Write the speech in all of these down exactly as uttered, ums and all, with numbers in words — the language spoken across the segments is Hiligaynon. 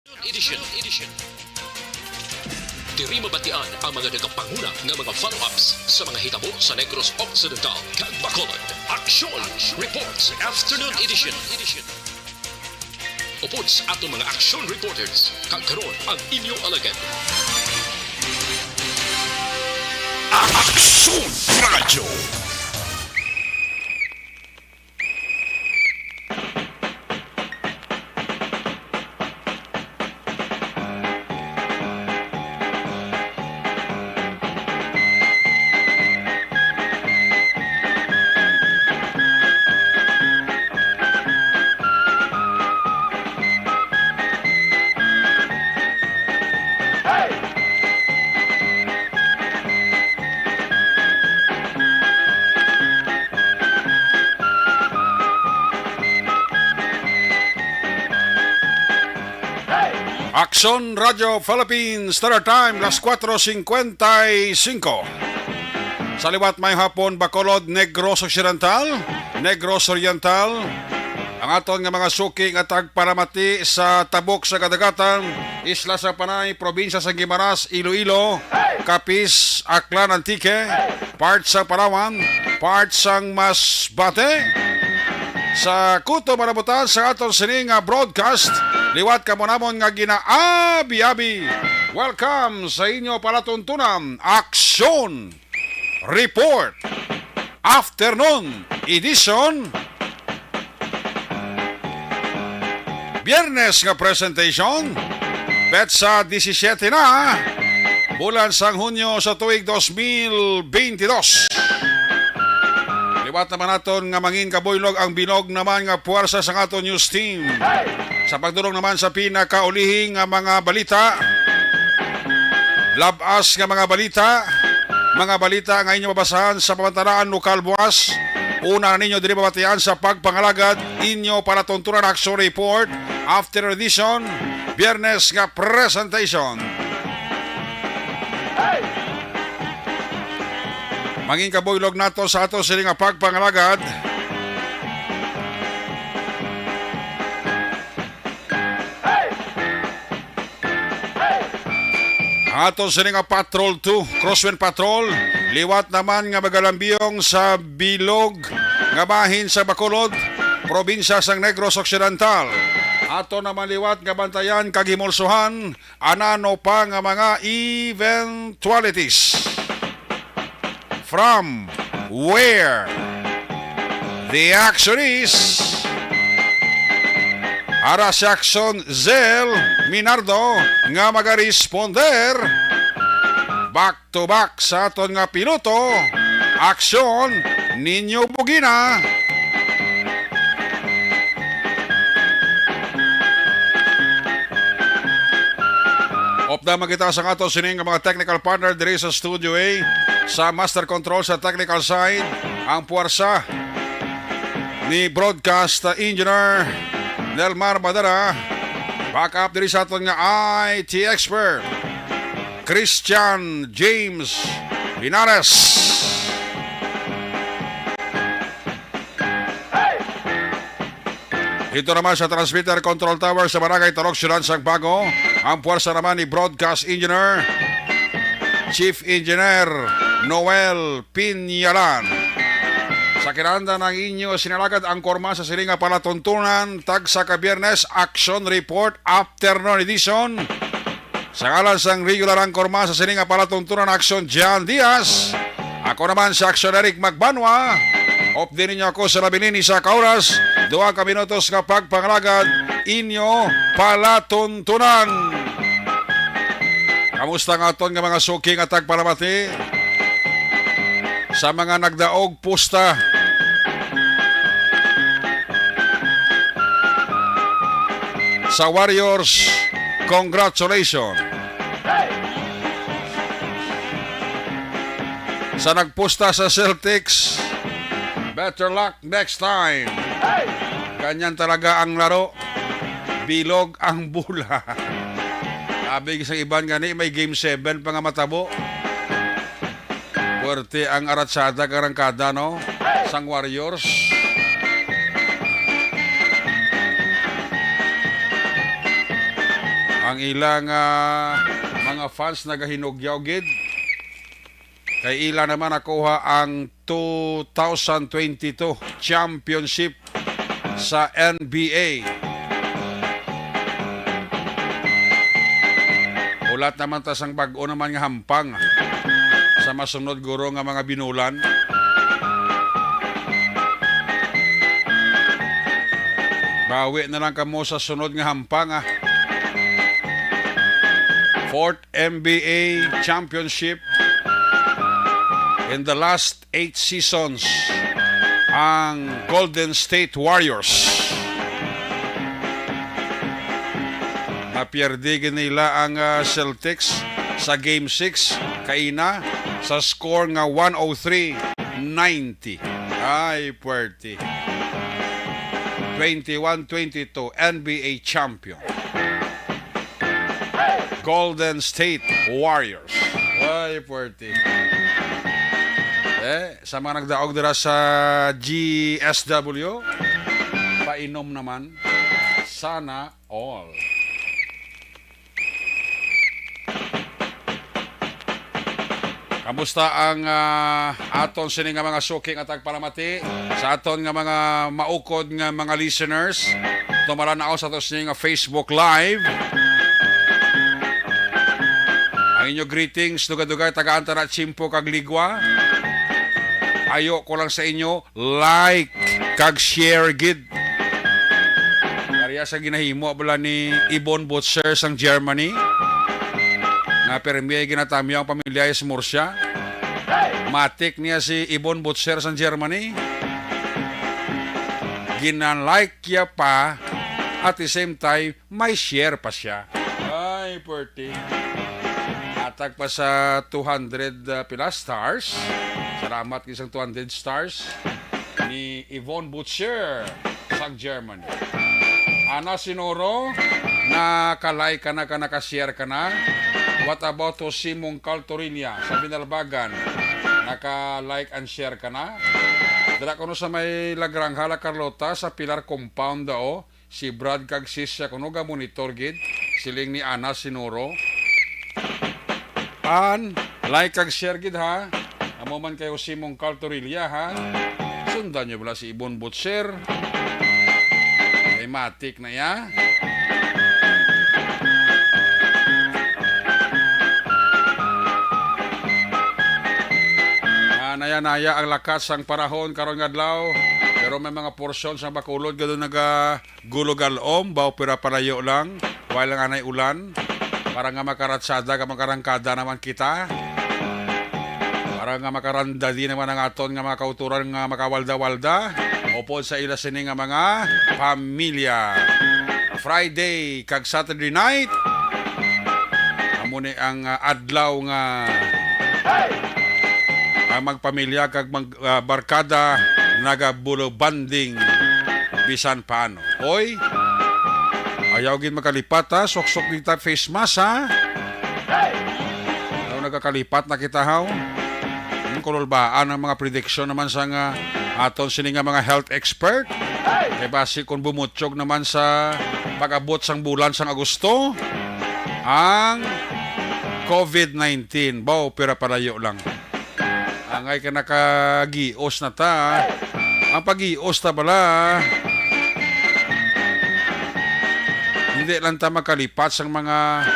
Edition. Edition. Diri mabatian ang mga nagapanguna nga mga follow-ups sa mga hitabo sa Negros Occidental kag Bacolod. Action Reports Afternoon Edition. Edition. Upod sa aton mga action reporters, kag karon ang inyo alagad. Action Radio. Action Radio Philippines, Standard Time, las cuatro cincuenta y cinco. Sa liwat may hapon, Bacolod, Negros Occidental, Negros Oriental, ang aton nga mga suki nga tagparamati sa tabok sa kadagatan, isla sa Panay, probinsya sa Guimaras, Iloilo, Capiz, Aklan, Antique, part sa Palawan, part sang Masbate. Sa kuto manabutan sa aton sini nga broadcast, liwat kamo namon nga ginaabi-abi. Welcome sa inyo palatuntunan, Aksyon Report Afternoon Edition. Biyernes nga presentation, petsa disisiete na, bulan sang Hunyo sa tuig dos mil beintidos. Liwat naman naton nga mangin kabuylog ang bilog naman nga puwersa sang aton news team. Sa pagdulong naman sa pinakaulihi nga mga balita, labas nga mga balita, mga balita nga inyo mabasahan sa pamantalaan lokal buwas. Una na ninyo diri mabatian sa pagpangalagad inyo palatuntunan Action Report After Edition, Biyernes nga presentation. Mangin kabuylog nato sa ato sini nga pagpangalagad. Ang aton sini nga Patrol two, Crosswind Patrol, liwat naman nga magalambiyong sa bilog nga bahin sa Bacolod, probinsya sang Negros Occidental. Ato naman liwat nga bantayan kag himulsuhan anano pa nga mga eventualities. From where the action is, ara si Action Zel Minardo nga magaresponder back to back sa aton nga piloto, Aksyon Ninyo Bugina. Upda man kita sa ato sining mga technical partner diri sa Studio A. Sa master control sa technical side, ang puwersa ni broadcast engineer Nelmar Madara. Back up diri sa aton nga I T expert, Christian James Linares. Dito naman sa transmitter control tower sa Barangay Talok, Siyudad sang Bago, ang puwersa naman ni Broadcast Engineer, Chief Engineer Noel Pinyalan. Sa kinahanglan ang inyo sinalagad ang korma sa sining nga palatuntunan, tagsa ka Biyernes, Action Report, Afternoon Edition. Sa ngalan sang regular anchorman sa sini nga palatuntunan, Action John Diaz, ako naman si Action Eric Magbanwa. Updi ninyo ako sa labilin isa ka oras, duha ka minutos nga pagpangalagad, inyo palatuntunan. Kamusta nga aton nga mga suki nga tagpalamati? Sa mga nagdaog pusta sa Warriors, congratulations. Sa nagpusta sa Celtics, better luck next time. Ganyan talaga ang laro. Bilog ang bola. Sabi sa iban gani, may game seven pa nga matabo. Puwerte ang aratsada karangkada, no? Sang Warriors. ilang, ah, mga fans nagahinugyaw gid. Kay ila naman nakuha ang two thousand twenty-two championship sa N B A. Hulat naman ta sang bag-o naman nga hampang sa masunod guro nga mga binulan. Bawi na lang kamo sa sunod nga hampang, ah. Fourth N B A championship in the last eight seasons ang Golden State Warriors. Napierde gid nila ang, ah, Celtics sa Game six kaina sa score nga one oh three ninety. Ay, puwerte. Twenty-one twenty-two N B A champion. Golden State Warriors. Ay, puwerte. Eh, sa mga nagdaog dira sa G S W, painom naman. Sana all. Kamusta ang, ah, aton sini nga mga suki nga tagpalamati sa aton nga mga maukod nga mga listeners? Tumala na sa aton sini nga Facebook Live. Ang inyo greetings, dugay-dugay, tagaan ta na tiyempo kag ligwa. Ayo ko lang sa inyo, like kag share gid. Pareha sa ginahimo bala ni Yvonne Butcher sang Germany, nga permi ay ginatamyaw ang pamilya sa Murcia. Matik niya si Yvonne Butcher sang Germany. Gina-like niya pa, at the same time, may share pa siya. Ay, puwerte. Hatag pa sa two hundred, uh, pila stars. Salamat gid sang two hundred stars ni Yvonne Butcher sang Germany. Ana Sinoro, naka-like ka na, ka naka-share ka na. What about to Simong Caltorilla sa Binalbagan? Naka-like and share ka na. Dira kuno sa may La Granja, La Carlota, sa Pilar Compound daw. Si Brad kag sis siya kuno ga-monitor gid, siling ni Ana Sinoro. An, like kag share gid, ha. Amo man kay Jose Mongcal Torilla, ha. Sundan niyo bala si Ibon Butcher. Kay matik na iya. Ah, naya-naya ang lakat sang panahon karon nga adlaw, pero may mga porsyon sa Bacolod nga doon naga gulog-alom, baw pira palayo lang, while nga anay ulan, para nga makaratsada ka, makarangkada naman kita, para nga makarandadi naman ang aton nga mga kauturan nga makawalda-walda, upod sa ila sini nga mga pamilya. Friday kag Saturday night, amo ni ang, ah, adlaw nga ang magpamilya kag mag, ah, barkada nagabulobanding bisan paano. Oy, ayaw gid makalipat, ha. Suksok kita face mask, ha. Ayaw nagakalipat na kita, haw. Hmm, kululbaan ang mga prediction naman sa nga aton sini nga mga health expert. Kay basi kung bumutyog naman sa pag-abot sang bulan sang Agosto ang covid nineteen. Baw, pira palayo lang. Angay ka nakagios na ta. Ang pagios ta bala, hindi lang ta makalipat sang mga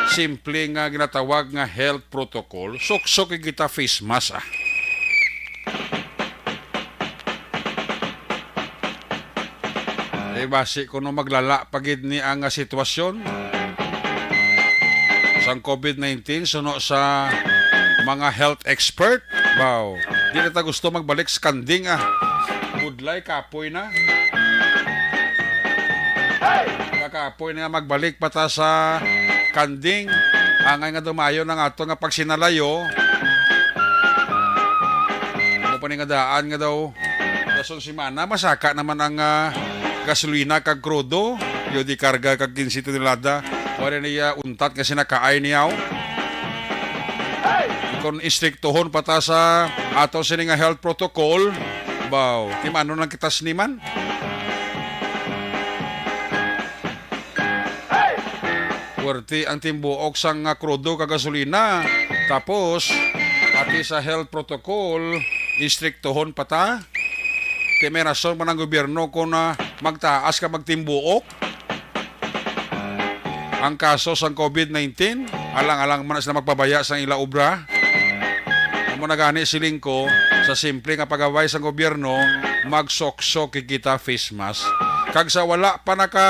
simple nga ginatawag nga health protocol. Suksok kita face mask, ah. Eh, basi kuno maglala pa gid ni ang, ah, sitwasyon sang covid nineteen suno sa mga health expert. Baw, di na ta gusto magbalik sa kanding, ah. Budlay, kapoy na. Kakapoy na nga magbalik pa ta sa kanding. Angay nga dumayon ang ato nga pagsinalayo. Amo pa ni nga daan nga daw dason semana, masaka naman ang, ah, gasolina kag krudo. Yo di karga kag quince tonelada. Wala niya untat nga sinakaay niya, oh. Kung istriktuhon pa ta sa ato sini nga health protocol, baw, tim-anon lang kita sini man. Perti ang timbuok sang, ah, krudo kag gasolina. Tapos, pati sa health protocol, istriktohon pa ta. Ti may rason man ang gobyerno kon, ah, magtaas ka magtimbuok ang kaso sang covid nineteen. Alang-alang man sila magpabaya sang ila obra. Amo na gani, siling ko, sa simple nga pagaway sang gobyerno, magsoksok kita face mask. Kag sa wala pa naka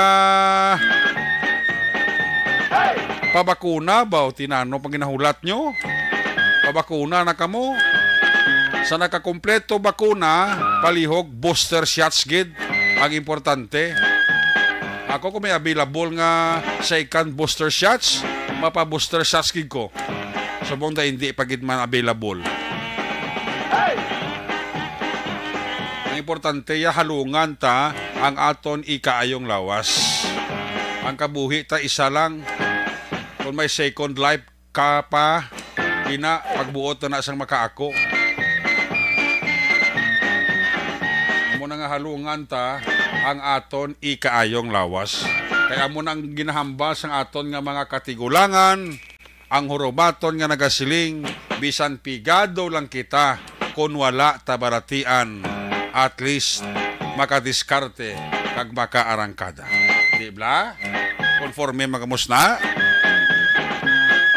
pabakuna ba, o tinano pang ginahulat nyo? Pabakuna na kamo? Sa nakakompleto bakuna, palihog booster shots gid ang importante. Ako, kung may available nga second booster shots, mapa-booster shots gid ko. Subong ta hindi pa gid man available. Ang importante, ya, halungan ta ang aton ikaayong lawas. Ang kabuhi ta isa lang. Kung may second life ka pa, ina, pagbuot na na sang makaako. Amo na nga, halungan ta ang aton ikaayong lawas. Kay amo na ang ginahambal sang aton nga mga katigulangan, ang hurumaton nga nagasiling, "Bisan pigado lang kita, kon wala ta balatian, at least makadiskarte kag makaarangkada." Di bala? Konforme, mga kamusna?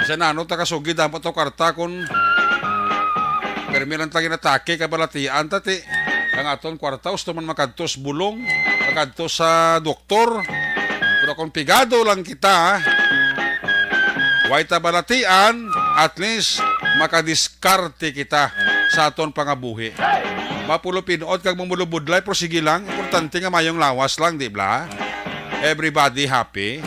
Sa nano ta kasugid ang to kwarta kon permi lang ta ginatake kay balatian ta, ti ang aton kwarta gusto man makadto sa bulong, makadto sa doktor. Pero kung pigado lang kita, way ta balatian, at least makadiskarte kita sa aton pangabuhi. Mapulupinot kag mamulubudlay, pero sige lang, importante nga mayong lawas lang, di bala? Everybody happy.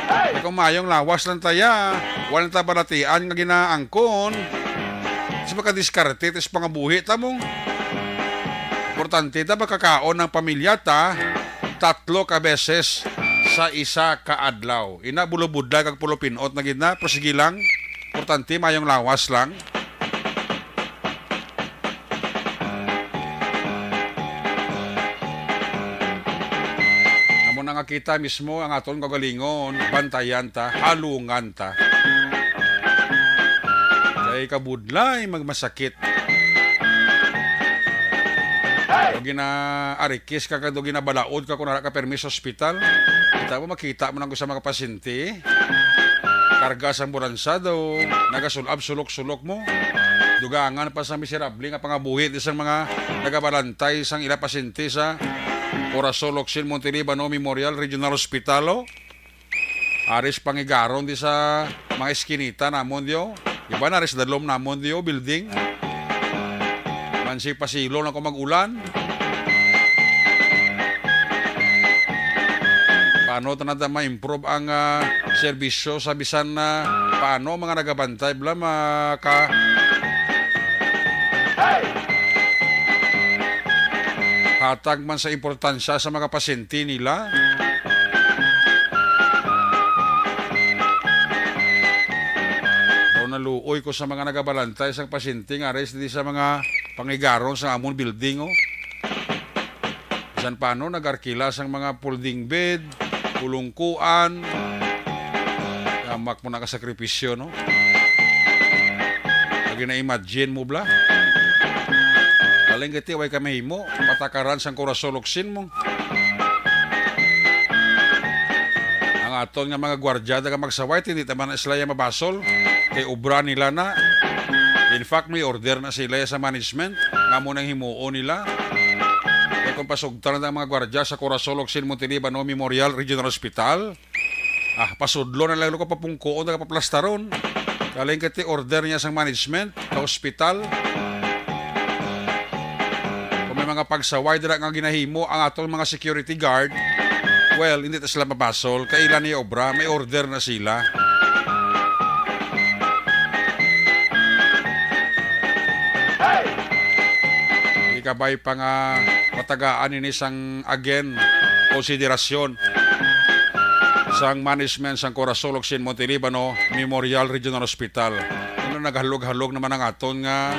Kay kung mayong lawas lang ta, ya, wala ta balatian nga ginaangkon, sa makadiskarte ta sa pangabuhi ta mo. Importante ta makakaon ang pamilya ta tatlo ka beses sa isa ka adlaw. Ina, bulubudlay kag pulupinot na gid na, pero sige lang. Importante, mayong lawas lang. Amo na nga kita mismo ang aton kaugalingon, bantayan ta, halungan ta. Kay kabudlay magmasakit. Daw ginaarikis ka, kag daw ginabalaod ka kung wala ka permi sa ospital. Kita mo, makita mo nang sa mga pasyente. Karga sa ambulansa daw, nagasul-ab sulok-sulok mo. Dugangan pa sa miserable nga pangabuhi di sang mga nagabalantay sang ila pasyente sa Corazon Locsin Montelibano Memorial Regional Hospital, oh. Aris pangigaron di sa mga eskinita namon diyo. Iban aris dalom namon diyo, building. Mansi pasilong ako mag-ulan. Paano ta na ta ma-improve ang, ah, serbisyo sa bisan na paano mga nagabantay, bala, maka-, hatag man sa importansya sa mga pasyente nila. Daw naluoy ko sa mga nagabalantay sang pasyente nga aris di sa mga pangigaron sa amon building, oh. Bisan pa, no, nag-arkila sang mga folding bed, pulungkuan. Yamak mo na ka sakripisyo, no? Lagi na imagine mo, bala. Galing kiti, way ka mahimo. Patakaran sang Corazon Locsin mo. Ang aton nga mga gwardiya, daga magsaway, hindi naman sila yung mabasol. Kay obra nila na. In fact, may order na sila sa management nga mo nang himuon nila. Kay kung pasugtan na ang mga gwardiya sa Corazon Locsin Montelibano Memorial Regional Hospital, ah, pasudlo na lang ko papungkuon, nagapaplastaron. Galing kay ti order niya sang management, sa hospital. Kung may mga pagsaway dira nga ginahimo ang atong mga security guard, well, hindi ta sila mabasol. Kay ila niya obra, may order na sila. Ikabay pa nga matagaan ini sang, again, konsiderasyon sang management sang Corazon Locsin Montelibano Memorial Regional Hospital. Ano, naghalog-halog naman ang aton nga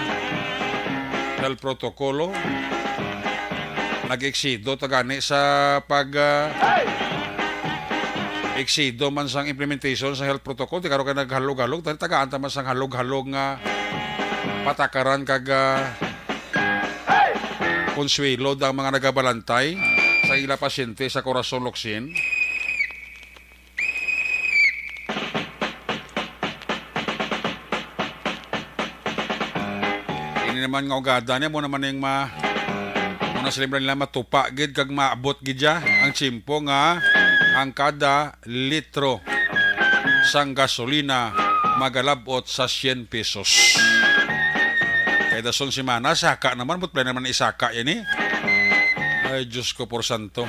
health protocol, oh. Nag-eksido ta gani sa pag, ah, eksido man sang implementation sa health protocol, ti karon kay naghalog-halog, tani tagaan ta man sang halog-halog nga patakaran kag, ah, konsuwelo ang mga nagabalantay sa ila pasyente sa Corazon Locsin. Ini naman nga ugada niya, mo naman yung ma-, mo na sila nila matupa gid kag maabot gid ya ang tiyempo nga ang kada litro sang gasolina magalabot sa syen pesos. Kay dason semana, saka naman, but plano naman isaka yan eh. Ay, Diyos ko, por santo.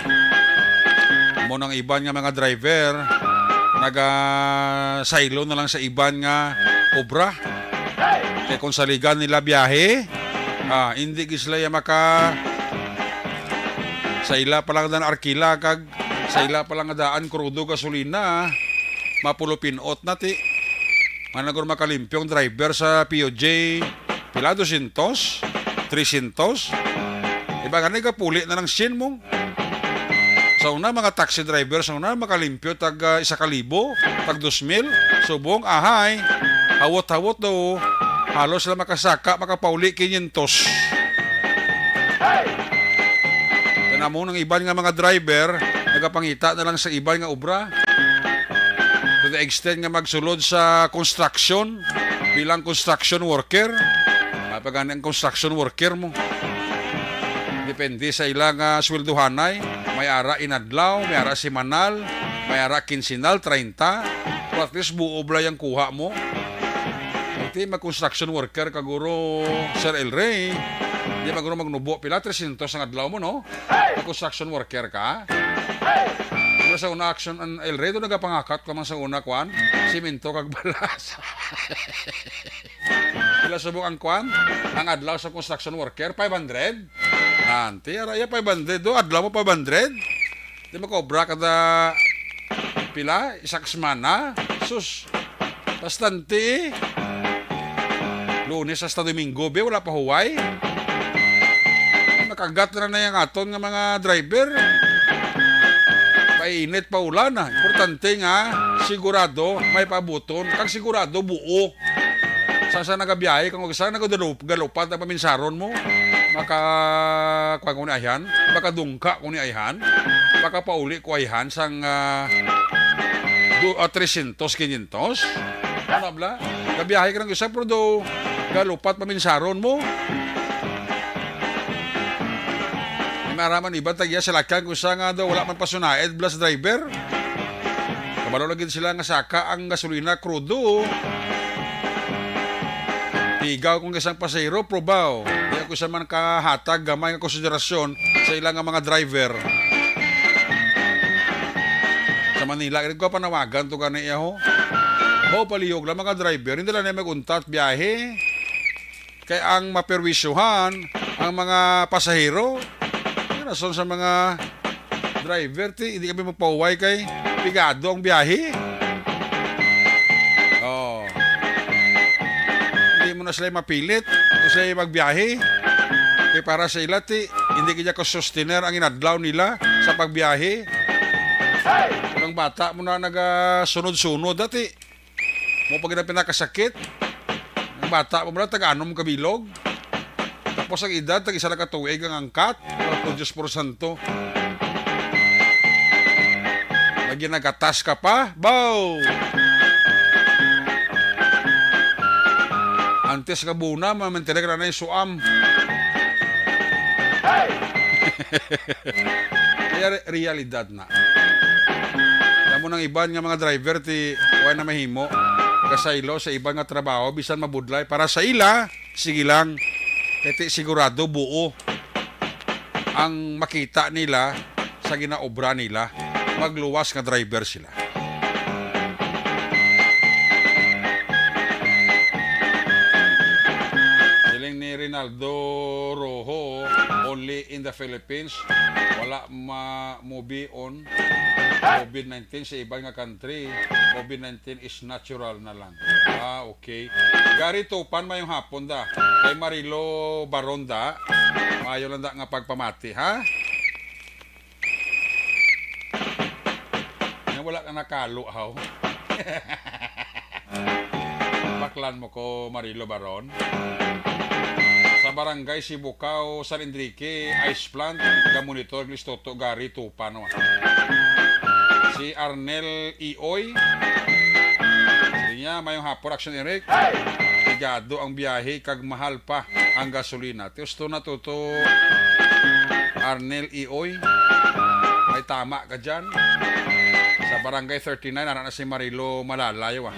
Mo nang iban nga mga driver, naga-saylo na lang sa iban nga obra. Kay kung saligan nila biyahe, ah, hindi gid sila ya maka, sa ila pa lang dan arkila kag sa ila pa lang nga daan krudo gasolina, mapulupinot na ti. Managor makalimpyo ang driver sa P O J, pila, dosyentos? Tresyentos? Iba gani, gapuli na lang syen mo. Sa una, mga taxi driver, sa una, makalimpyo tag, ah, isa ka libo, tag dos mil, subong, ahay, hawot-hawot daw, halos lang makasaka, makapauli kinyentos. Kaya mo nang iban nga mga driver, nagapangita na lang sa iban nga obra. To the extent nga magsulod sa construction, bilang construction worker, mapagani ang construction worker mo. Depende sa ila nga sweldohanay. May ara inadlaw, may ara semanal, may ara kinsinal, treinta. Pero at least buo bala yung kuha mo. Iti, mag-construction worker ka, guro, Sir El Rey. Di ba, guro, magnubo pila? Tresyentos ang adlaw mo, no? Mag-construction worker ka? Pero sa una, action ang El Rey, doon nagapangakat ko man sa una, kwan? Simento kag balas. Pila subong ang kwan? Ang adlaw sa construction worker, five hundred? Nanti, ara iya five hundred do, adlaw mo five hundred? Di makobra kada pila? Isa ka semana? Sus, bastante eh. Lunes hasta Domingo, be, wala pa huway. Makagat na na yung aton nga mga driver. Painit, paulan, ah. Importante nga sigurado may paabuton. Kag sigurado buo. Sa, sa nagabiyahe, kung sa nagadalup-, galupad ang paminsaron mo, maka, kuwan ko ni ayhan, makadungka ko ni ayhan, makapauli ko ayhan sang, ah, du-, ah, tresyentos, kinyentos. Ano bala? Gabiyahe ka ng isa, pero do, galupad paminsaron mo. May maraman iba, tag-iya sa lakyan, kung sa nga daw, wala man pasunaid, bala sa driver. Kabalo lagi sila nga saka ang gasolina krudo. Tigaw kung isang pasahero, probaw. Di ako isa man kahatag gamay nga konsiderasyon sa ilang nga mga driver. Sa Manila, rin ko panawagan to gani, eh, ho. Ho, palihog lang mga driver, hindi lang na mag-untat biyahe. Kay ang maperwisyohan ang mga pasahero. Yung rason sa mga driver, ti, hindi kami magpahuway kay pigado ang biyahe. Oh. Hindi mo na sila mapilit kung sila magbiyahe. Kay para sa ila, ti, hindi kanya ko-sustainer ang inadlaw nila sa pagbiyahe. Kung ang bata mo na nagasunod-sunod, dati, mo pa gid ang pinakasakit. Ang bata mo lang, taga-anom ka bilog. Tapos ang edad, tag-isa lang ka tuig ang angkat. Oh, Diyos por santo. Lagi nagatas ka pa? Baw! Antes nga buna, mamintilag na na yung suam. Kaya re-, realidad na. Alam mo nang iban nga mga driver, ti, wala na mahimo. Kasaylo sa iban nga trabaho, bisan mabudlay. Para sa ila, sige lang. Kaya ti, sigurado, buo ang makita nila sa ginaobra nila. Magluwas nga driver sila. Siling ni Rinaldo Rojo, only in the Philippines, wala ma-, movie on covid nineteen sa iban nga country. Covid nineteen is natural na lang. Ah, okay. Gary Tupan, mayong hapon da. Kay Marilo Baronda, mayo lang da nga pagpamati, ha? Nga wala ka nakalo, haw. Baklan mo ko, Marilo Baron. Sa Barangay Sibukaw, San Enrique, ice plant, ga-monitor, Listoto, Gary, Tupa, no? Si Arnel Ioy. Sige niya, mayong hapon, Action Eric. Pigado ang biyahe, kag mahal pa ang gasolina. Ti gusto na, Toto Arnel Ioy. May tama ka dyan. Sa Barangay thirty-nine, ara na si Marilo Malalayo, ah.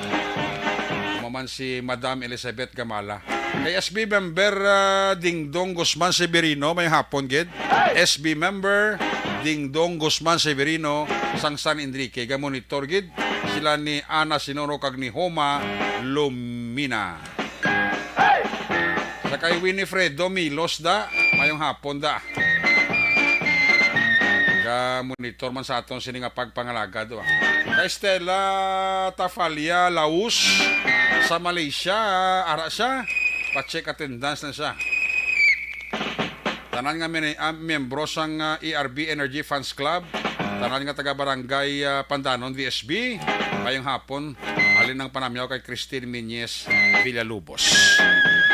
Maman si Madam Elizabeth Gamala. Kay S B member, ah, Dingdong Guzman Severino, may hapon gid. S B member Dingdong Guzman Severino sang San Enrique. Ga-monitor gid sila ni Ana Sinoro kag ni Homa Lumina. Sa kay Winifredo Milos da, mayong hapon da. Ga-monitor man sa aton sini nga pagpangalagad, wa. Kay Stella Tafalia Laus sa Malaysia, ara siya. Pa-check attendance na siya. Tanan nga mini-, ah, miyembro sang, ah, E R B Energy Fans Club, tanan nga taga Barangay, ah, Pandanon, V S B, mayong hapon, halin ang panamyaw kay Christine Miñez Villalobos.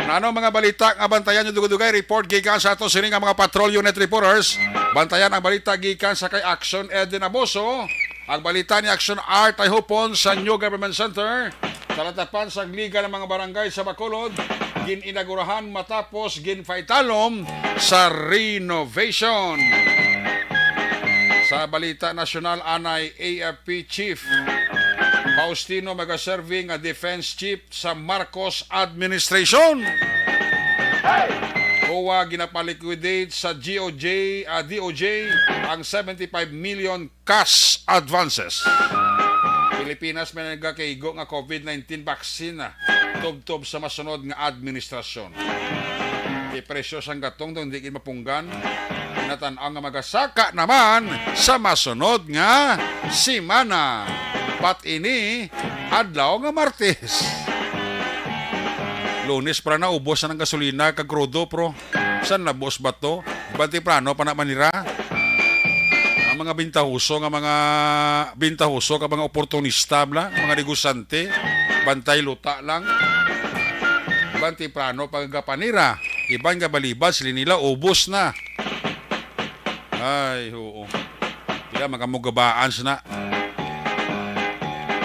Ano mga balita nga bantayan nyo dugay-dugay? Report gikan sa ato sini nga mga patrol unit reporters. Bantayan ang balita gikan sa kay Action Eden Aboso. Ang balita ni Action Art Ayhupon sa New Government Center. Talatapan sang Liga ng mga Barangay sa Bacolod, gin-inagurahan matapos ginpaitalom sa renovation. Sa balita nasyonal, anay A F P Chief Faustino magaserve nga Defense Chief sa Marcos Administration. COA ginapaliquidate sa G O J, ah, D O J ang seventy-five million cash advances. Pilipinas may nagakaigo nga COVID nineteen vaccine na tubtob sa masunod nga administrasyon. Di presyo sang gatong dong di gid mapunggan. Natan-aw nga magasaka naman sa masunod nga semana. Pat ini adlaw nga Martes. Lunes para na ubos na ng gasolina kag krudo, pro. San labos ba to? Iban temprano pa na manira. Ang mga bintahoso nga mga, bintahoso ka mga oportunista bla, mga negosyante, bantay luta lang. Iban temprano pagagapanira, iban nga balibad sila nila ubos na. Ay, oo. Kaya magamugabaan na.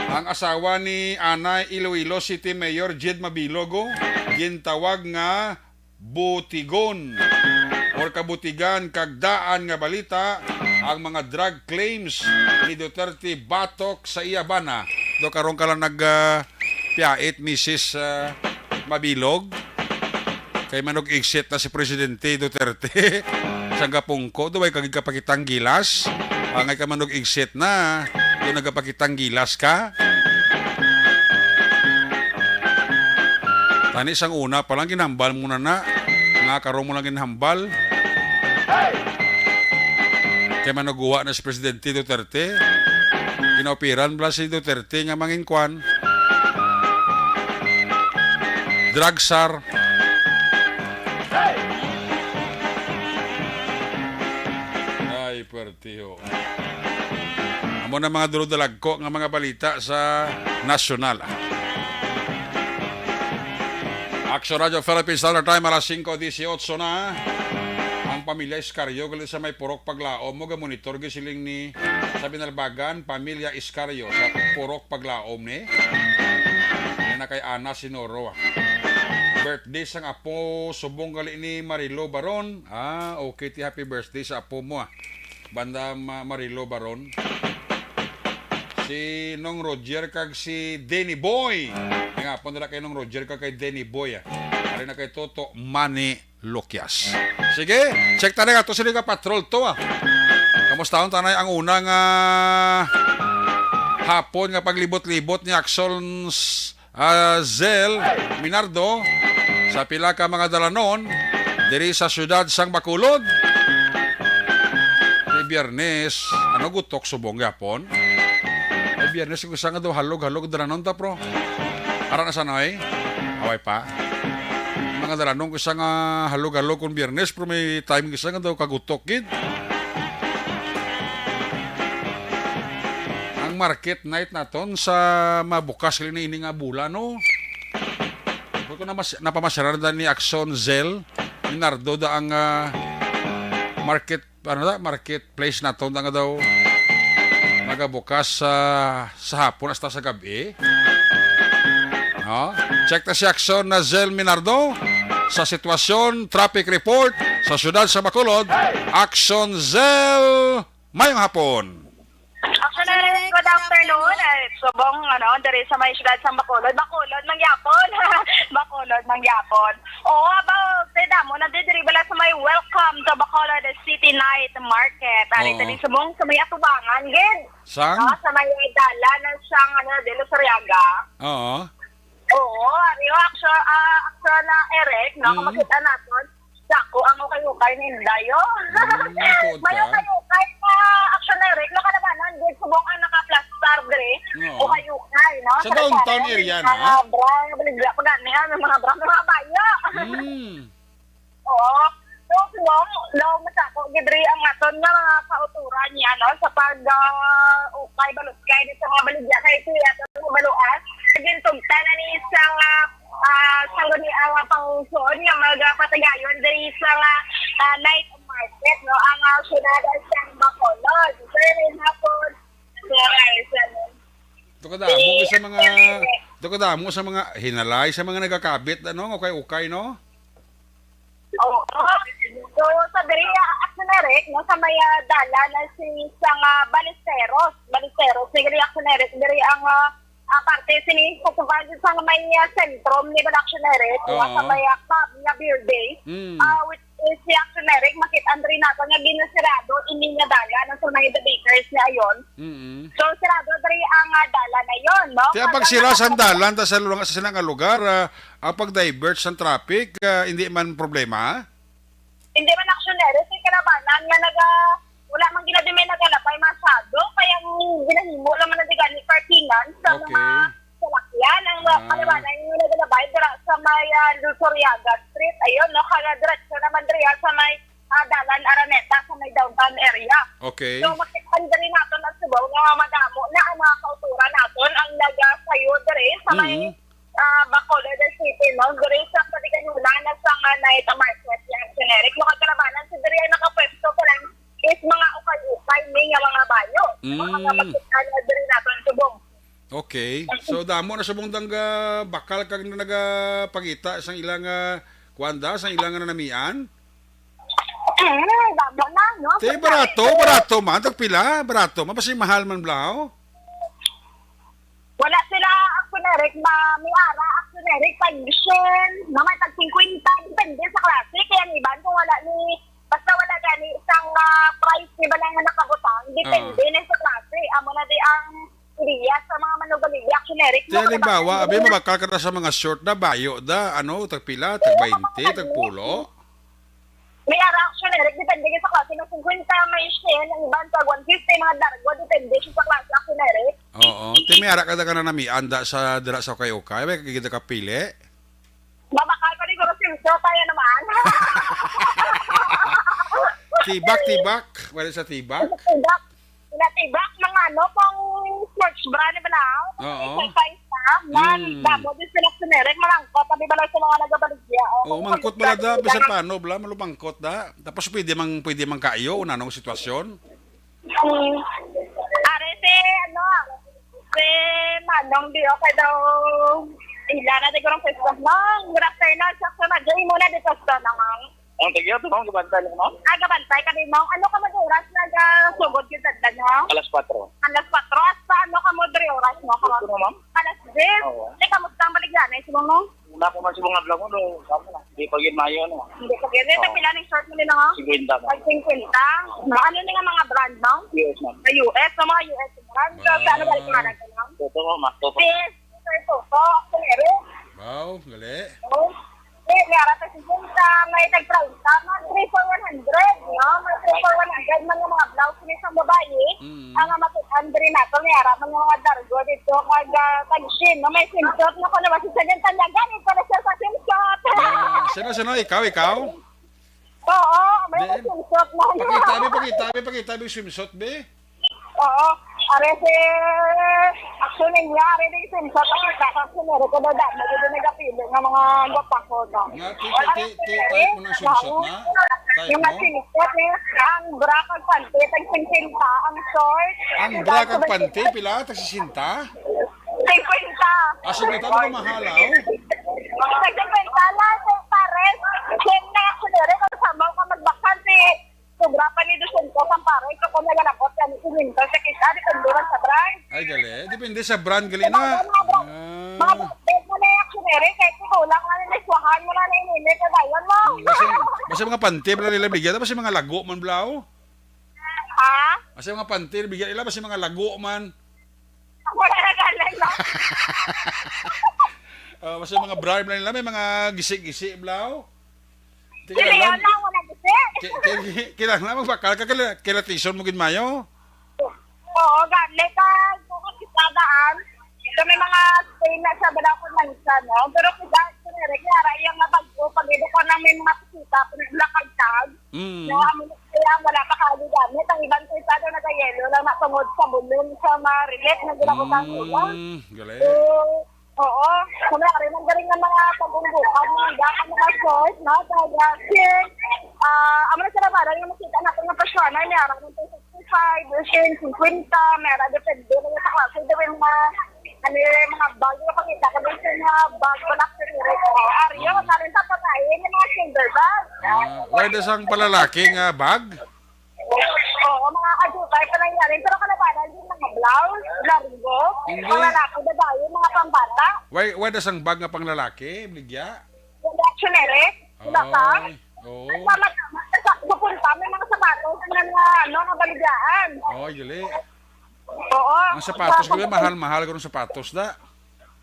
Ang asawa ni Anay Iloilo City Mayor Jed Mabilogo, gintawag nga butigon or kabutigan kag daan nga balita ang mga drug claims ni Duterte batok sa iya bana. Do karon ka lang nag, ah, piyait, Misis, ah, Mabilog. Kay manog-exit na si Presidente Duterte sang gapungko. Do way kag kapakitang gilas? Angay ka manog-exit na. Do nagapakitang gilas ka? Tani sang una pa lang ginhambal mo na na, nga karon mo lang ginhambal. Kay manuguwa na si Presidente Duterte. Ginaopiran bala si Duterte nga mangin kwan. Drug czar. Ay, puwerte, ho. Amo na mga dulog-dalagko nga mga balita sa nasyonal. Action Radio Philippines Standard Time, alas singko dieciocho na. Ang pamilya Iscario, gali sa may Purok Paglaom mo, gamonitor gid siling ni sa Binalbagan, pamilya Iscario sa Purok Paglaom ni. Yan na kay Ana Sinoro. Birthday sang apo, subong gali ni Marilo Baron. Ah, okay, ti, happy birthday sa apo mo, ah. Banda Ma-, Marilo Baron. Si Nong Roger kag si Denny Boy. Nga, pon nila kay Nong Roger kag kay Denny Boy, ah. Ari na kay Toto Mani Lukyas. Sige, check ta na nga to sila ka patrol to, ah. Kamustahon tanay ang una nga hapon nga paglibot-libot ni Axel, ah, Zel Minardo sa pila ka mga dalanon diri sa siyudad sang Bacolod. Kay Biyernes, ano, gutok subong gihapon? Ay, Biyernes, kung isa nga daw halog-halog dalanon ta, pro. Ara na sa noy? Away pa. Mga dalanon, kung isa nga halog-halog kung Biyernes, pero may timing isa nga daw kagutok gid. Ang market night naton sa mabukas gali ni ini nga bulan, no? Ako ko na mas, napamasyaran da ni Action Zel Minardo da ang, ah, market, ano da, marketplace naton da nga daw nagabukas sa, sa hapon hasta sa gabi. No? Check ta si Action na Zel Minardo sa sitwasyon, traffic report sa siyudad sa Bacolod. Action Zel, mayong hapon. Action Eric, good afternoon. Ay, subong, ano, diri sa may siyudad sa Bacolod. Bacolod, mangyapon. Bacolod, mangyapon. Oo, about, sa damo na diri bala sa may welcome to Bacolod City Night Market. Ari, oo, diri subong sa may atubangan, gid. Sang? No, sa may dalan na siyang, ano, De Los Arriaga. Oo. Oo, ari, oh, action, ah, action na Eric, no? Mm. Kung makita naton, dako ang ukay-ukay ni Inday, oh. Mm, tuod ka. May ukay-ukay pa, action Eric, no? Kalabanan, gid, subong ang naka-plastar diri. Oo. Ukay-ukay, no? Sa downtown area na? Mga bra, baligya pa gani, ah, may mga bra, mga bayo. Mm. Oo. So, no, no, masako gid diri ang aton nga mga kauturan niya, no, sa pag, ah, ukay, baluskay dito nga baligya kay ito, aton nga baluan. Gintugtan na ni isang, ah, ah, sangguniang, ah, pangungsod nga magapatigayon diri sa, ah, ah, night market, no, ang, ah, syudad sa Bacolod. Sir, may hapon. Sir, sir. Ito kadamo sa mga, ito kadamo sa mga hinalay, sa mga nagakabit, ano, ukay-ukay, no? Oo. So, sa diri, ah, action Eric, no, sa may, ah, dalan na si, sa, ah, Ballesteros. Ballesteros, ni diri action Eric, diri ang, ah, ah, parte sini sa subad sa may, ah, sentro ni Bala action Eric, no, sa, oo, may, ah, pub nga building. Mm. Ah, which is si action Eric, makit-an diri nato nga ginasirado ini nga dalan ang sa may The Bakers ni ayon. Mm. So, sirado diri ang, ah, dalan na yon, no? Kaya pag sira sang dalan, ta sa lung-, sa sina nga lugar, ah, ang pag-divert sang traffic, ah, hindi man problema? Hindi man action Eric, kay kalabanan nga naga-, wala man gina di may nagalabay masyado, kaya ang ginahimo lang man na di gani parkingan sa, okay, mga salakyan, ang, ah, kalabanan nga nagalabay dira sa may, ah, Luzuriaga Street, ayun, no, kaya diretso naman diri sa may, ah, Dalan Araneta sa may downtown area. Okay. So, makita diri nato na subaw nga madamo na ang mga kauturan naton ang nagasayo diri sa may, mm, ah, Bacolod City, no? Diri sa paligayon na sa nga night market, yan, generic. Mga kalabanan, sa diri ay nakapwesto pa lang is mga ukay-ukay ni nga mga bayo. Mga, mm, kapatid, ano, diri naton subong. Okay. So, damo na subong dang, ah, bakal kag nagapangita sang ilang, ah, kuwan da, sang ilang nanamian? Mm, damo na, no? Te, barato, barato man. Tagpila? Barato man. Basi mahal man, blaw? Wala sila, action Eric, ma-, may ara, action Eric, tag syen, na may tag singkwenta, depende sa klase. Kaya ang iban, kung wala ni, basta wala gani isang, ah, price ni ba lang nga nakabutang, depende, ah, na sa klase. Amo na di ang ideya sa mga manubaligya, action Eric, no? Kaya halimbawa, abi, mabakal ka na sa mga short na, bayo da, ano, tagpila, tag baynte, tagpulo. May ara, action Eric, depende sa klase. May singkwenta, may syen, ang iban tag one fifty, mga dargo, depende siya sa klase, action Eric. Oo. Ti may ara ka da ka na namian da sa, dira sa ukay-ukay, may kagida ka pili? Mabakal pa ni Guro Silso, tayo naman. Tibak, tibak. Wala sa tibak? Tibak. Natibak, mga ano, pang sports bra ni Balaw. Oo. Sa paisa, man, mm, damo din sila sinerek, malangkot, abi bala sa mga nagabaligya. Oo, mangkot bala da, bisan paano, bala, malumangkot da. Tapos pwede mang, pwede mang kaayo, kung anong sitwasyon. Mm. Are si, ano, si Manong di okay daw. Ila na di ko ng pwesto, Mang. Good afternoon, sakto na, Jay, muna di pwesto na, Mang. Ang tagyo, ito, ma'am, gabantay lang, ma'am? Ah, gabantay ka din, ma'am. Ano ka mo oras nagasugod ka sa dyan, ma'am? Alas kwatro. Alas kwatro. Hasta ano ka mo diri oras, ma'am? Ito na, ma'am? Alas diyes. Oo. Di, kamusta ang baligyan? Ay, si ma'am, ma'am? Wala ko man si mga vlog mo, no? Tama na. Hindi pa yun mayo, no? Hindi pa yun. Ito, oo, pila ni short mo nila, ma'am? Singkwenta, ma'am. Tag singkwenta. Ano ni nga mga brand, ma'am? U S, ma'am. Sa U S, sa mga U S brand. So, sa ano ba yung pangalan ko, ma'am? Toto, ma'am. Toto. Yes. Sir Toto, ako meron. Wow, gali. Oh. Eh, may ara tag singkwenta, may tag treinta, mga three for one hundred, no? Mga three for one hundred man nga mga blouse ni isang babayi. Mm. Ang mga makit-an diri nato, may ara man nga mga dargo dito, kag, ah, tag shin, no? May swimsuit, no? Kung ano ba si Sagan Tanyagan, ito pala siya sa swimsuit. Ah, sino, sino? Ikaw, ikaw? Oo, may, di, swimsuit na. Pakita, be, pakita, be, pakita, be, swimsuit, be. Oo. Are si aksyon niya, are di simsot ang isa ka aksyon, are ko daw damo, di nagapili nga mga gwapako, no? Nga, ti-, ti-, ti-, ti-, type mo ng swimsuit na? Type Yung mo? Mga swimsuit, eh, ang bra kag panty, tag singkwenta, ang short. Ang bra kag panty, pila? Tag sesenta? Singkwenta. Ah, singkwenta, di ba mahal, ah? Tag singkwenta lang, sir, pares. Same na aksyon, are, kung samaw ka magbakante, sobra pa ni dosyentos ang pares, kung nagalabot ka ni quinientos, sa kita, di, kanduran sa brand. Ay, gali. Depende sa brand, gali na. Mga brand, mga brand, Ah. Mga brand mo na yung aksyon, are, kahit ikaw lang, ano, naiswahan mo na na inili, kagayan mo. Mm, basta, basta mga panty, bla nila bigyan, basta mga lago man, bla, oh. Ha? Basta mga panty, bigyan nila, basta mga lago man. Wala na galing, no? Ah, basta mga bra, bla nila, may mga gisi-gisi, bla, oh. Hindi, Tingnan lang. Yun lang, wala kasi. Ki-, ki-, kailangan lang magbakal ka, kila-, kilatison mo gid mayo. Oo, gani ka, kung kita daan, ito may mga stain na sa balakon man sa, no? Pero kita, sinere, kaya ra iyang nabag-o, pag ito ko nang may mga kusita, kung nakagtag, Mm. no, amo na kaya wala pa kali gamit. Ang iban ko isa daw nagayelo lang na tungod sa bulong sa mga relate na ginabutang nila. Mm, galing. So, Oo. Kung may ari man galing nga mga pag-umbukan, mga dapat mga short, no? Kaya, ah, amo na sa labanan nga makita natin nga personal, may ara man sixty-five, singkwenta, may ara depende na sa klase. Daw yung mga, ano yung mga bag, yung pangita ko dun sa mga bag, wala ko yung rate. Ari, Mm. Ano sa pagkain, yung mga silver bag. Ah, why does ang palalaki nga bag? Oo, mga adultay pa nangyari. Pero kalabanan din mga blouse, largo, Hindi. Mga lalaki, babae, mga pambata. Why, why does ang bag nga panglalaki, Bligya? Yung dictionary, wala ka? Ay, oo. At sama, sa, sa, sa punta, may mga sapatos na, na, ano, nabaligyaan. Ay, gali. Oo. Ang sapatos, Sa, gali, mahal-mahal ko ng sapatos, da.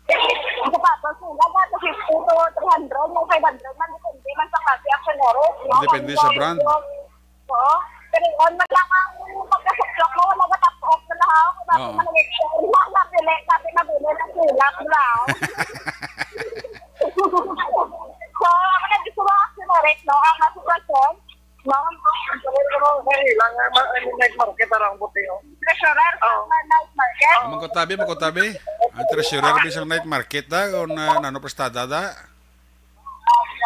Ang sapatos nila, dati fifty to three hundred, may five hundred man, depende man sa klase, aksyon, oro. Oh, depende sa brand. Oo. Pero on man lang ang pagkasuklok mo, wala ka top off na lang ako. Dati Oo. Man nag-explore na, napili, dati nabili ng silak lang. So, ako na gusto mo, aksyon, no? Ang mga sitwasyon, Ma'am, ang tuloy ko, may ilang, eh, ma-, ano, night market, arang puti, oh. Treasurer sa Oh. night market? Magkutabi, magkutabi. Ang treasurer bisang night market da, kung, ah, nano prestada da.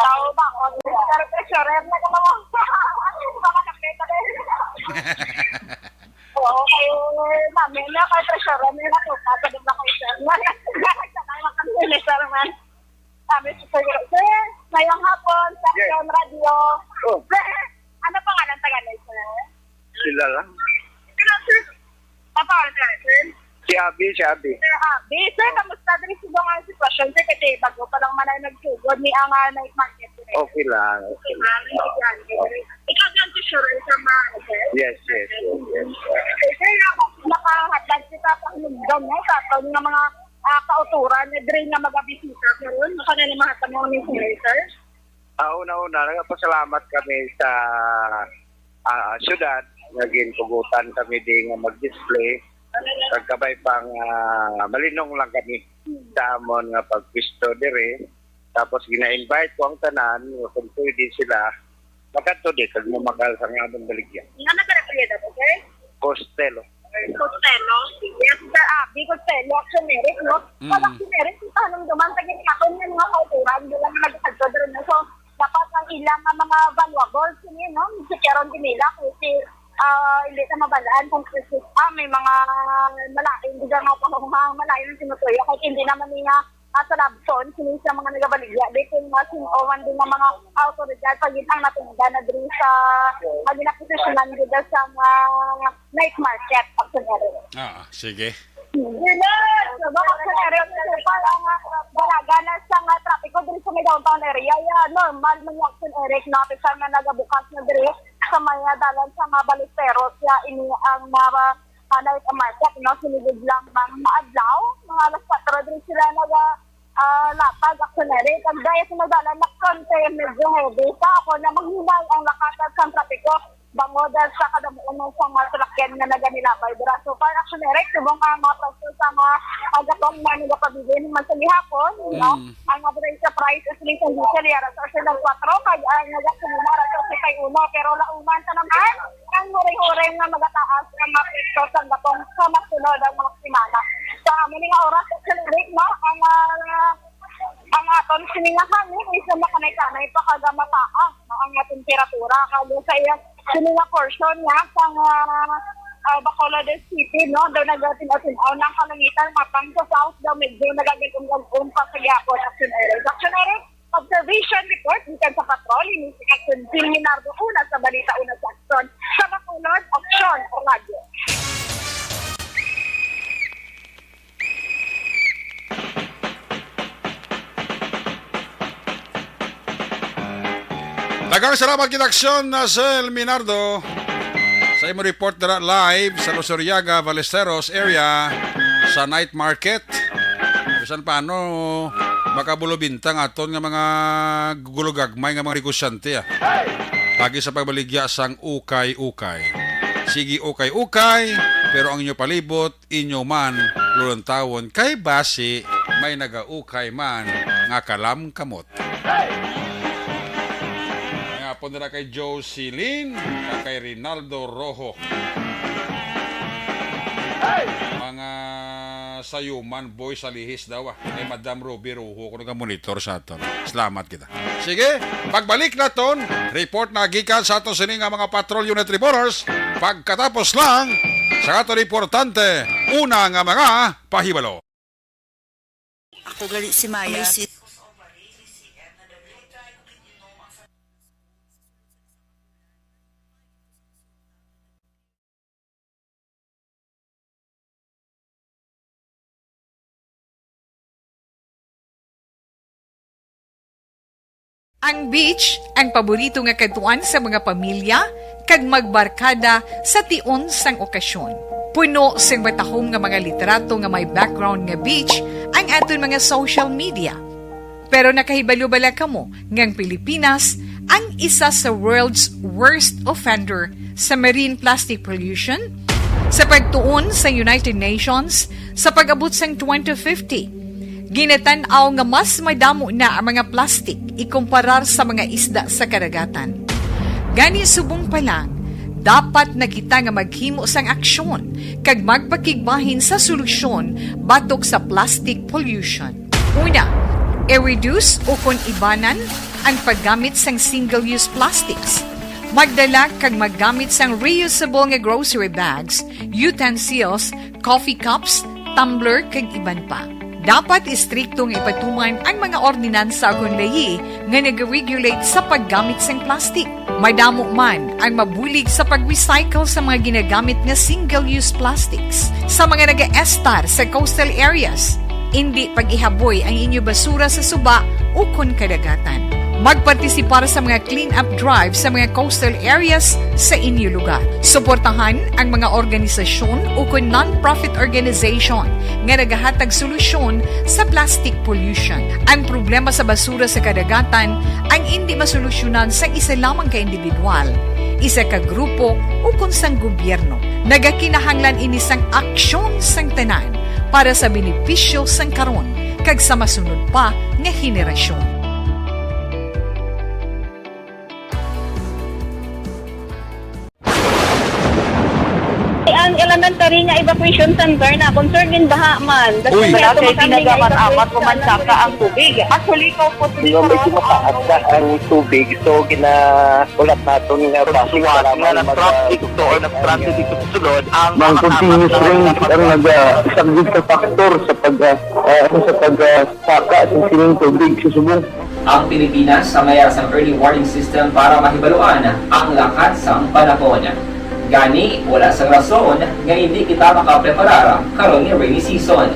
Tao ba? Kung treasurer na ka naman. Mga kapita din. Oo, kayo, mami, na kay treasurer, may natupa, sa doon na kayo, sir. Sa kay makapili, sir, man. Sabi sa sir, sir, ngayong hapon, sa Yes. Aksyon Radio. Oh. Sir, ano pangalan tagalog, sir? Sila lang. Sila, sir. Ang pangalan tagalog, sir? Si Abby, si Abby. Sir Abby. Sir, kamusta diri sa mga sitwasyon, sir? Kasi bago pa lang man ay nagsugod ni ang, ah, night market, sir. Okay lang. Okay lang. Ikaw dyan, sir, sa mga, sir? Yes, yes, yes, yes. Okay, sir, nakahatag kita sa hinugdan, no, sa aton nga mga ah, kautoran na diri nga magabisita karon? Ano ka na ni mga tanong ni Senator? Ah, una-una, nagpasalamat kami sa, ah, syudad nga gintugutan kami di nga mag-display. Kag kabay pang, ah, malinong lang kami sa amon nga pagpisto diri. Tapos gina-invite ko ang tanan, nga kung pwede sila, makadto di kag mamagal sa amon baligya. Nga nagkarapilya daw, sir? Costello. Costello? Yes, sir. Ah, di Costello, Action Merit, no? Mm. Pag Action Merit, kung tanong duman, sa ginhaton nga mga kauturan, di lang nagkadto diri, no? So, dapat ang ilang nga mga valuables, yun, no? Si Keron Dimila, kung si, ah, hindi na mabalaan kung si, ah, may mga malain, di nga pa kung mga malain ang sinutuyo, kahit hindi naman niya ah, sa Labson, sini sa mga nagabaligya, di kung mas o man din nga mga awtoridad, pagid ang natugdan na diri sa, ah, ginaposisyonan gid sa mga night market, Action Merit. Ah, sige. Yes, so, baka sa Merit, so, parang, ah, dalaga na sa mga trapiko diri sa may downtown area. Ya, normal man yung Action Merit, no? Kasi na nagabukas na diri sa may, ah, dalan sa mga balisteros, ya, ini ang, ah, ah, night market, no? Sinigod lang mga adlaw, mga alas kwatro diri sila naga, ah, latag, Action Merit. Ang daya sa nagdala na konti, medyo heavy. Sa ako na maghinay ang lakatan sa trapiko, bangod sa kadamuon sa mga salakyan nga naganilabay. Dira so far, Action Merit, subong ang mga pwesto sa mga agatong na nagapabilin man sa gihapon, no? Mm. Ang average sa price is isang diesel, yara sa alas kwatro, kag ang nagasolina, alas siyete uno. Pero lauman sa naman, ang huring-huring nga magataas ang mga presyo sa gatong sa mga no, daw mga semana. Sa amo ni nga oras, Action Eric, no, ang, ah, ang aton sini nga hangin is nakakanay-kanay pa kag mataas, no, ang temperatura. Kag sa iya, sini nga portion nga sa, ah, ah, Bacolod City, no, daw nagatin-atin-aw na ang kalangitan, matang sa south daw medyo nagagat-ong pa sa gyapon, Action Eric. Action Eric, observation report gikan sa patrol, ini si Captain Jim Minardo, una sa balita, una sa aksyon. Sa Bacolod, aksyon, radyo. Daghang salamat kita, aksyon, Sel Minardo, sa imo report dira live sa Luzuriaga, Ballesteros area, sa night market. Bisan paano, makabulobintang aton nga mga gulogagmay nga mga negosyante, ah. Pagi sa pagbaligya sang ukay-ukay. Sige, ukay-ukay, pero ang inyo palibot, inyo man lulantawon, kay basi may nagaukay man nga kalamkamot. Nga po nila kay Jocelyn, kag kay Rinaldo Rojo. Mga sayuman, boy, sa lihis daw, ah. Kay Madam Ruby Rojo, kung naga-monitor sa aton. Salamat kita. Sige, pagbalik naton, report na gikan sa aton sini nga mga patrol unit reporters. Pagkatapos lang sa aton importante, una nga mga pahibalo. Ako gali si Maya. May si- Ang beach, ang paborito nga kadtuan sa mga pamilya kag magbarkada sa tion sang okasyon. Puno sing matahom nga mga litrato nga may background nga beach ang aton mga social media. Pero nakahibalo bala kamo nga ang Pilipinas ang isa sa world's worst offender sa marine plastic pollution? Sa pagtuon sa United Nations, sa pag-abot sang twenty fifty, ginatan-aw nga mas madamo na ang mga plastik ikumparar sa mga isda sa kadagatan. Gani, subong pa lang, dapat na kita nga maghimo sang aksyon kag magpakigbahin sa solusyon batok sa plastic pollution. Una, i-reduce ukon ibanan ang paggamit sang single-use plastics. Magdala kag maggamit sang reusable nga grocery bags, utensils, coffee cups, tumbler, kag iban pa. Dapat istrikto nga ipatuman ang mga ordinansa ukon layi nga nag-regulate sa paggamit sang plastic. Madamo man ang mabulig sa pag-recycle sa mga ginagamit nga single-use plastics. Sa mga nagaestar sa coastal areas, indi pag-ihaboy ang inyo basura sa suba ukon kadagatan. Magpartisipar sa mga clean-up drive sa mga coastal areas sa inyo lugar. Suportahan ang mga organisasyon ukon non-profit organization nga nagahatag solusyon sa plastic pollution. Ang problema sa basura sa kadagatan ang indi masolusyonan sang isa lamang ka individual, isa ka grupo, ukon sang gobyerno. Nagakinahanglan ini sang aksyon sang tanan para sa benepisyo sang karon kag sa masunod pa nga henerasyon. Ang elementary nga evacuation center na concerned din baha man. Uy. Wala kay pinagamat-amat, umansaka ang tubig. Actually, kaupod. Di ba, medyo mataas na ang tubig, so ginahulat naton nga basi nga nag-traffic to or nag-transit dito sa sulod ang mga continuous rain ang nagasaglit sa factor sa pag, ah, ah, sa pag, ah, saka sa sining tubig sa subong. Ang Pilipinas ang mayar sang early warning system para mahibaluan ang lakat sang panahon. Gani, wala sang rason nga hindi kita makapreparar karon nga rainy season.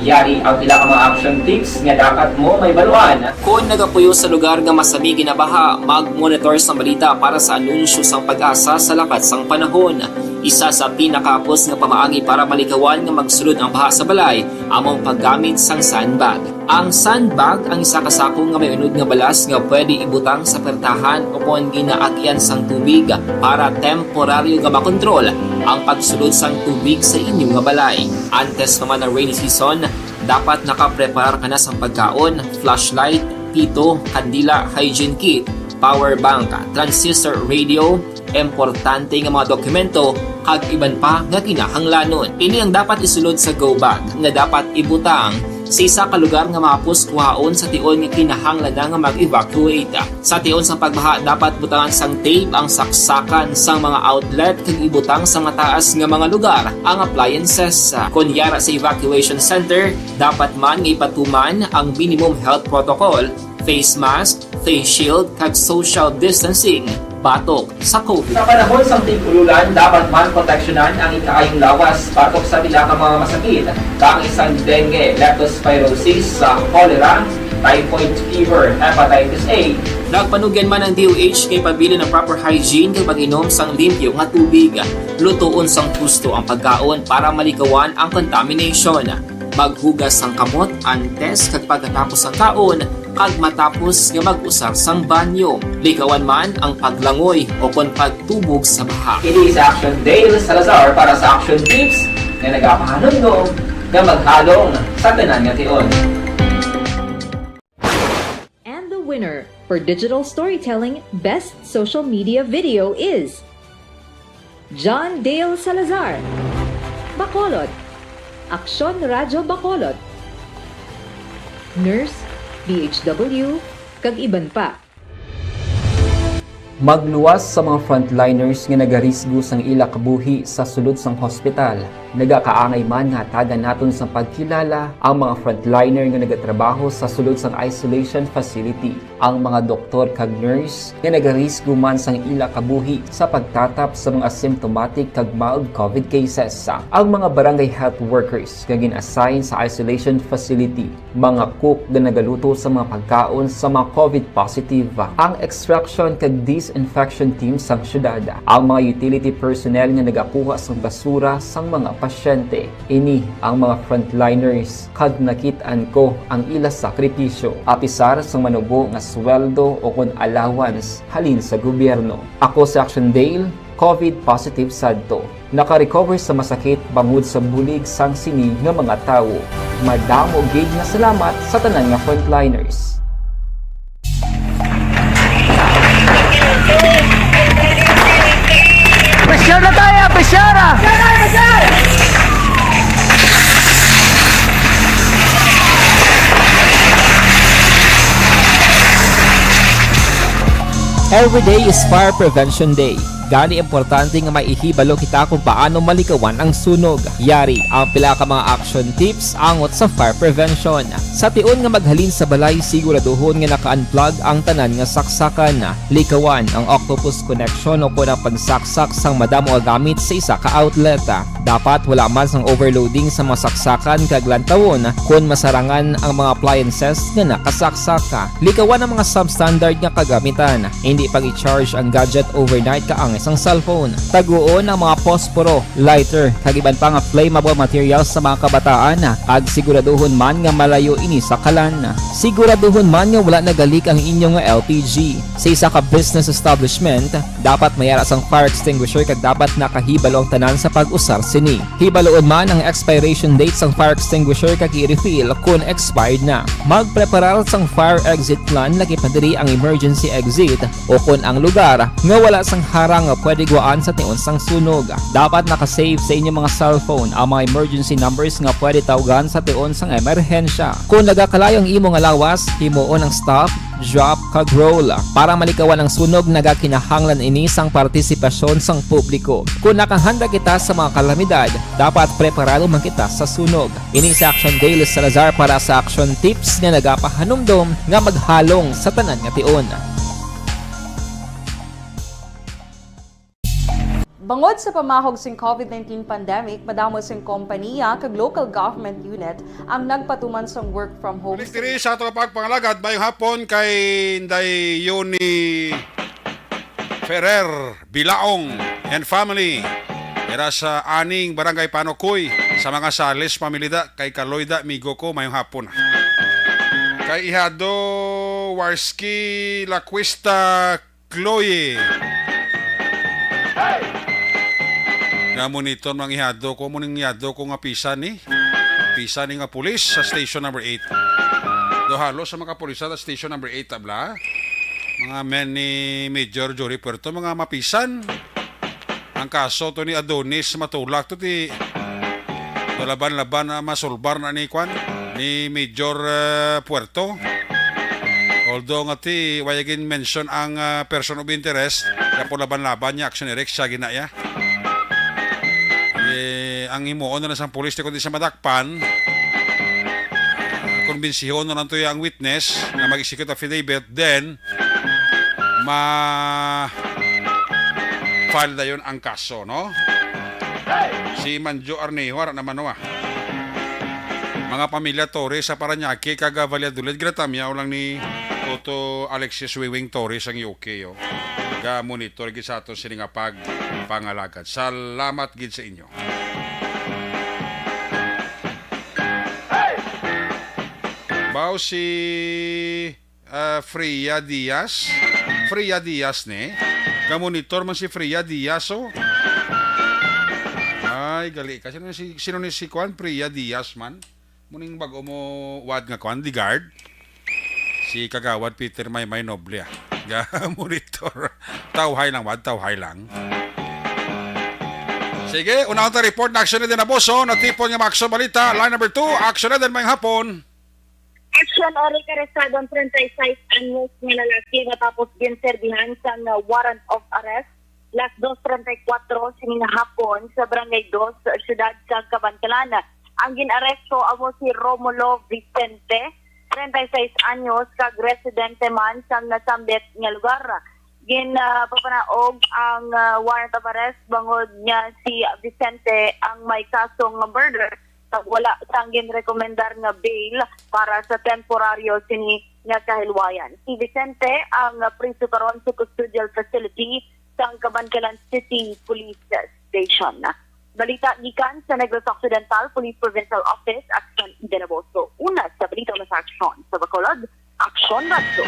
Yari ang pila ka mga action tips nga dapat mo mahibaluan. Kon nagapuyo sa lugar nga masami ginabaha, mag-monitor sang balita para sa anunsyo sang PAGASA sa lakat sang panahon. Isa sa pinakahapos nga pamaagi para malikawan nga magsulod ang baha sa balay amo ang paggamit sang sandbag. Ang sandbag ang isa ka sako nga may unod nga balas nga pwede ibutang sa pertahan ukon ginaagian sang tubig para temporaryo nga makontrol ang pagsulod sang tubig sa inyo nga balay. Antes pa man ang rainy season, dapat nakapreparar ka na sang pagkaon, flashlight, pito, kandila, hygiene kit, power bank, transistor radio, importante nga mga dokumento, kag iban pa nga kinahanglanon. Ini ang dapat isulod sa go bag nga dapat ibutang sa isa ka lugar nga mahapos kuhaon sa tion nga kinahanglan na nga mag-evacuate. Sa tion sang pagbaha, dapat butangan sang tape ang saksakan sang mga outlet kag ibutang sa mataas nga mga lugar ang appliances. Kon yara sa evacuation center, dapat man nga ipatuman ang minimum health protocol, face mask, face shield, kag social distancing batok sa COVID. Sa panahon sang tig-ululan, dapat man proteksyonan ang ikaayong lawas batok sa pila ka mga masakit, kaangay sang dengue, leptospirosis, sa cholera, typhoid fever, hepatitis A. Nagpanugyan man ang D O H nga ipabilin ang proper hygiene kag pag-inom sang limpyo nga tubig. Lutoon sang husto ang pagkaon para malikawan ang contamination. Maghugas sang kamot antes kag pagkatapos sang kaon, kag matapos nga mag-usar sang banyo. Likawan man ang paglangoy o kon pagtubog sa baha. Ini sa Action Dale Salazar para sa Action Tips nga nagapahanumdom nga maghalong sa tanan nga tion. And the winner for Digital Storytelling Best Social Media Video is John Dale Salazar, Bacolod, Aksyon Radyo Bacolod, Nurse, D H W, kag iban pa. Magluwas sa mga frontliners nga nagarisgo sang ila kabuhi sa sulod sang hospital. Nagakaangay man nga hatagan naton sang pagkilala ang mga frontliner nga nagatrabaho sa sulod sang isolation facility, ang mga doktor kag nurse nga nagarisgo man sang ila kabuhi sa pagtatap sa mga asymptomatic kag mild COVID cases, ang mga barangay health workers nga gin-assign sa isolation facility, mga cook nga nagaluto sa mga pagkaon sa mga COVID positive, ang extraction kag disinfection team sang syudad, ang mga utility personnel nga nagakuha sang basura sang mga pasyente. Ini ang mga frontliners, kag nakit-an ko ang ila sakripisyo, apisar sang manubo nga sweldo ukon allowance halin sa gobyerno. Ako si Action Dale, COVID positive sadto. Naka-recover sa masakit bangod sa bulig sang sini nga mga tawo. Madamo gid nga salamat sa tanan nga frontliners. Pressure na tayo! Pressure! Every day is Fire Prevention Day. Gani importante nga may ihibalo kita kung paano malikawan ang sunog. Yari ang pila ka mga action tips angot sa fire prevention. Sa tion nga maghalin sa balay, siguraduhon nga naka-unplug ang tanan nga saksakan. Likawan ang octopus connection o kon ang pagsaksak sang madamo nga gamit sa isa ka outlet. Dapat wala man sang overloading sa mga saksakan kag lantawon kon masarangan ang mga appliances nga nakasaksak. Likawan ang mga substandard nga kagamitan. Hindi pag-i-charge ang gadget overnight kaangay sang cellphone. Taguon ang mga posporo, lighter, kag iban pa nga flammable materials sa mga kabataan, kag siguraduhon man nga malayo ini sa kalan. Siguraduhon man nga wala nagalik ang inyo nga L P G. Sa isa ka business establishment, dapat may ara sang fire extinguisher kag dapat nakahibalo ang tanan sa pag-usar sini. Hibaluon man ang expiration date sang fire extinguisher kag i-refill kon expired na. Magpreparar sang fire exit plan, lakip na diri ang emergency exit o kon ang lugar nga wala sang harang nga pwede guwaan sa tion sang sunog. Dapat naka-save sa inyo mga cellphone ang mga emergency numbers nga pwede tawgan sa tion sang emerhensya. Kon nagakalayo ang imo nga lawas, himuon ang stop, drop, kag roll. Para malikawan ang sunog, nagakinahanglan ini sang partisipasyon sang publiko. Kon nakahanda kita sa mga kalamidad, dapat preparado man kita sa sunog. Ini si Action Dale Salazar para sa Action Tips nga nagapahanumdom nga maghalong sa tanan nga tion. Bangod sa pamahog sing COVID nineteen pandemic, madamo sing kompaniya kag local government unit ang nagpatuman sang work from home. Balik diri sa ato nga pagpangalagad, mayong hapon kay Inday Yoni Ferrer Bilaong and family. Era sa Aning, Barangay Panokoy, sa mga Sales family da, kay Kaloy da, migo ko, mayong hapon. Kay Ihado Warski Lacuesta Chloe. Nga monitor mang ihado ko, mo ning ihado ko nga pisan ni. Pisan ni nga pulis sa station number eight. Do halos sa mga pulis sa station number eight, tabla. Mga men ni Major Jory Puerto, mga mapisan. Ang kaso to ni Adonis Matulak to ti nalaban-laban na masulbar na ni kwan, ni Major, eh, Puerto. Although nga ti, wala gin mention ang, ah, person of interest, kaya po laban-laban niya, action direct siya ginaya. Eh, ang himuon na lang sang pulis, di kundi sa madakpan, ah, kumbinsiho na lang to ang witness na mag-execute affidavit, then ma-file dayon ang kaso, no? Si Manjo Arnejo, ara naman, no, ah. Mga pamilya Torres sa Parañaque kag, ah, Valladolid, ginatamyaw lang ni Toto Alexis Wiwing Torres ang U K, oh. Ga-monitor gid sa aton sini nga pagpangalagad. Salamat gid sa inyo. Bao si, ah, Freya Diaz? Freya Diaz ni? Ga-monitor man si Freya Diaz, oh. Ay, gali ka. Sino ni si, sino ni si kwan? Freya Diaz man. Muning bago mo wad nga kwan, di guard? Si Kagawad Peter Maymay Noble, ah. Ga-monitor. Tawhay lang, wad, tawhay lang. Sige, unahon ta report na aksyon ni Dinaboso. Natipon nga mga aksyon balita. Line number two, aksyon na din mayang hapon. Action, Eric, arestado ang treinta y seis anyos nga lalaki matapos ginserbihan sang warrant of arrest. Las dos treinta y cuatro sining hapon sa Barangay Dos, siyudad sa Kabankalan. Ang gin-aresto amo si Romulo Vicente, treinta y seis anyos, kag residente man sang nasambit nga lugar. Ginpapanaog ang, ah, warrant of arrest bangod nga si Vicente ang may kasong murder, kag wala sang ginrekomendar nga bail para sa temporaryo sini nga kahilwayan. Si Vicente ang priso karon sa custodial facility sang Kabankalan City Police Station. Balita gikan sa Negros Occidental Police Provincial Office, Action Eden Abaso. Una sa balita, mas aksyon sa Bacolod, Aksyon Radyo.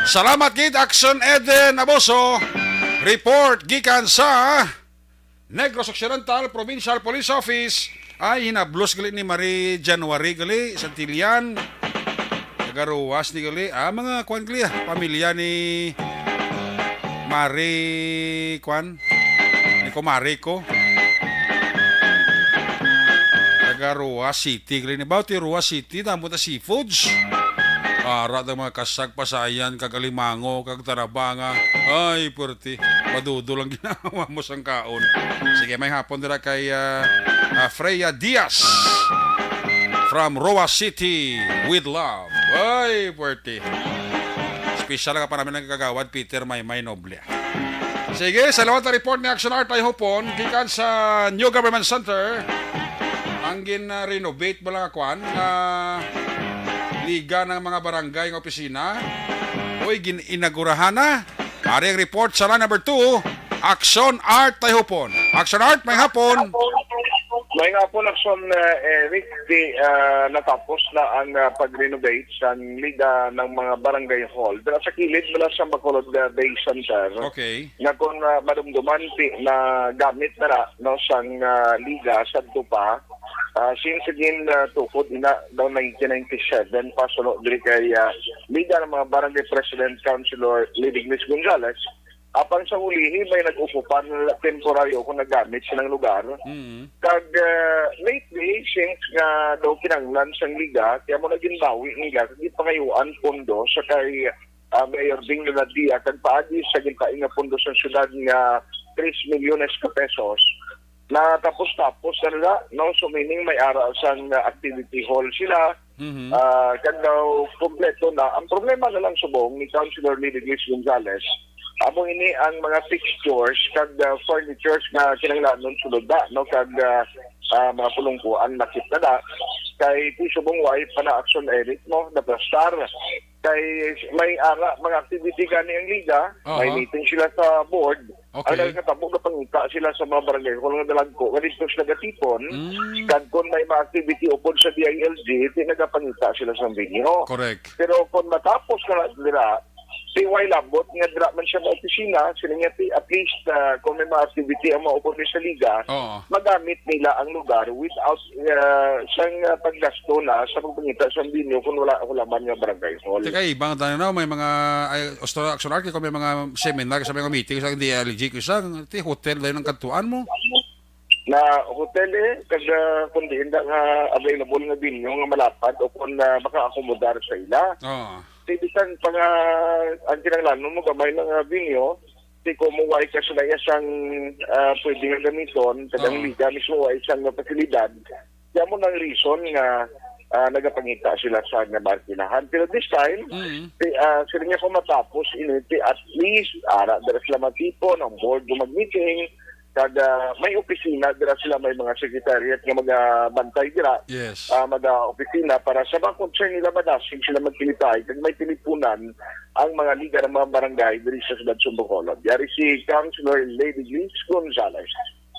Salamat gid, Action Eden Abaso. Report gikan sa Negros Occidental Provincial Police Office. Ay, hinablos gali ni Marie January gali, Santillan. Nagaruwas ni gali. Ah, mga kwan gali, ah, pamilya ni Marie kwan, ni kumare ko. Taga Roa City gali ni. Bao ti Roa City, damo ta seafoods. Ara, ang mga kasag, pasayan, kag alimango, kag tarabanga. Ay, puwerte. Madudo lang ginawa mo sang kaon. Sige, may hapon dira kay, ah, ah, Freya Diaz from Roa City with love. Ay, puwerte. Special ka pa namin ang Kagawad Peter Maymay Noble. Sige, sa lawat na report ni Action Art ay hupon, gikan sa New Government Center, ang gin-renovate mo lang, kwan, nga liga ng mga barangay nga opisina. Uy, gin-inagurahan na. Ari ang report sa line number two, Action Art ay hupon. Action Art, may hapon. May nga po, Action, uh, Eric, di, uh, natapos na ang, uh, pag-renovate sa liga ng mga barangay hall. Pero sa kilid mo lang sa Bacolod, uh, Bay Center. Okay. Nga kung, ah, madumduman ti na gamit na na, no, sang, ah, liga sa dupa, ah, since again, ah, tukod ina daw nineteen ninety-seven pa suno diri kay, ah, liga ng mga barangay president, councilor Lady Grace Gonzales. Apang sa ulihi may nag-okupar na temporaryo kung nagamit silang lugar. Mm. Kag, ah, lately, since nga daw kinanglan sang liga, kaya mo naging bawi nila, kag gipangayuan pondo sa kay ah, Mayor Ding Lenadia, kag paagi sa ginpain nga pondo sang syudad nga tres milyones ka pesos, natapos-tapos na nila, no? So, meaning may ara sang, ah, activity hall sila, Mhm. ah, kag daw kompleto na. Ang problema na lang subong ni Councilor Lily Grace Gonzales, amo ini ang mga fixtures kag, ah, furnitures nga kinahanglanon sulod na, no? Kag, ah, ah, mga pulungkuan nakit na na. Kay ti subong way pa na action, Eric, no? Naplastar. Kay may ara, mga activity gani ang liga, Aha. may meeting sila sa board. Okay. Ang nagkatabo, gapangita sila sa mga barangay hall nga dalagko nga didto sila gatipon. Mm. Kag kung may mga activity upod sa D I L G, ti nagapangita sila sa venue. Correct. Pero kung matapos na dira, Ti way labot nga dira man siya mga opisina, sila niya ti at least, ah, kung may mga activity ang mga oponente sa liga, Oo. magamit nila ang lugar without, ah, sang, ah, paggasto na sa pagpangita sa venue kung wala, wala man nga barangay hall. Teka, ibang tayo na, may mga, ay, Austro-, Action Arc, kung may mga seminar, sa mga meeting, sa D L G, kung sa, ti hotel na yun ang katuan mo. Na hotel eh, kag, ah, kung diin na nga available nga venue nga malapad o kung, ah, makaakomodar sa ila. Oo. Ti bisan pa nga ang kinahanglanon mo gamay lang nga venue, ti kung mo way ka sa iya sang, ah, pwede nga gamiton, kag ang Oo. liga mismo way sang pasilidad. Kaya mo nang reason nga, ah, nagapangita sila sa nga markinahan. Pero this time, Mm. ti, ah, sila niya kung matapos ini, ti at least, ara, dara sila magtipon, ang board mo mag-meeting, kag, ah, may opisina, dira sila may mga secretariat nga magabantay dira, Yes. ah, mga opisina para sa mga concern nila, madasig sila magkilitay, kag may tilipunan ang mga liga ng mga barangay diri sa Siyudad sa Bacolod. Yari si Councilor Lady Liz Gonzalez.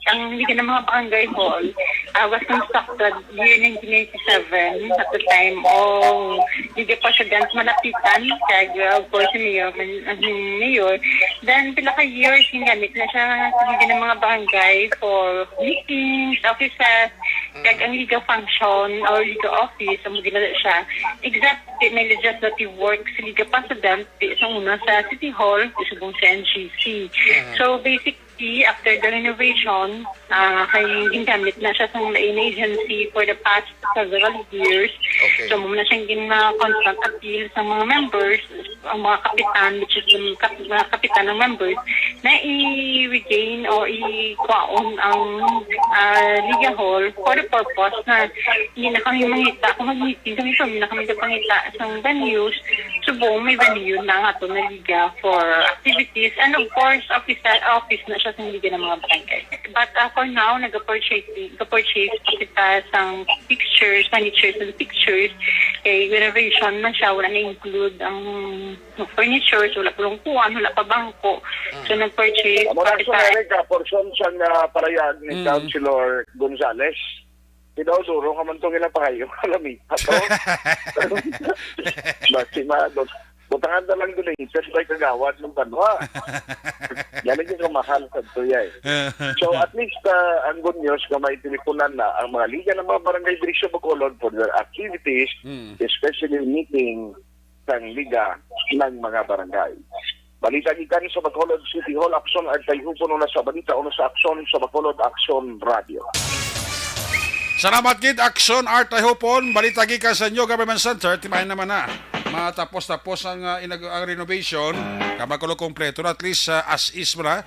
Ang Liga ng mga Barangay Hall, ah, was constructed year nineteen ninety-seven, at the time of Liga President Malapitan, kag, uh, of course, si Mayor, Man-, uh, Mayor. Then, pila ka years, gingamit na siya sa Liga ng mga Barangay for meetings, offices, kag ang Liga function or Liga office, ang ginala siya. Except, di may legislative work sa Liga President, di sa una sa City Hall, di subong sa N G C. So, basic After the renovation, ah, kay gingamit na siya sang lain agency for the past several years. Okay. So, mo na siyang gin-, ah, constant appeal sa mga members, ang mga kapitan, which is yung kap-, mga kapitan ng members, na i-regain o ikwaon ang, ah, Liga Hall for the purpose na hindi na kami mangita. Kung mag-meeting kami, kami na kami kapangita sa venues. Subong may venue na ang ato na liga for activities. And of course, office, office na siya sa Liga ng mga Barangay. But, uh, for now, nag-purchase, nag-purchase pa kita sang fixtures, furnitures and fixtures. Kay renovation man siya, wala na-include ang furnitures, wala pa lang kuwan, wala pa bangko. So, nag-purchase Amo pa na kita. Sa ka portion sa nga parayag ni Mm. Councilor Gonzales. Pinauduro ka man itong ilang pangayo. Alam mo, ato. Basi ma-, but-, butangan na lang donated by Kagawad ng Banwa. Yan ang kamahal sa tuya eh. So at least, ah, ang good news nga may tilipunan na ang mga liga ng mga barangay diri sa Bacolod for their activities, Mm. especially meeting sang Liga ng mga Barangay. Balita gikan sa Bacolod City Hall, Aksyon Artay Hupon, una sa balita, una sa aksyon sa Bacolod, Aksyon Radio. Salamat gid, Aksyon Artay Hupon. Balita gikan sa inyo, Government Center, timahin naman na. Matapos-tapos ang, ah, inag-, ang renovation, kabakulo kompleto na, at least, ah, as is mo na.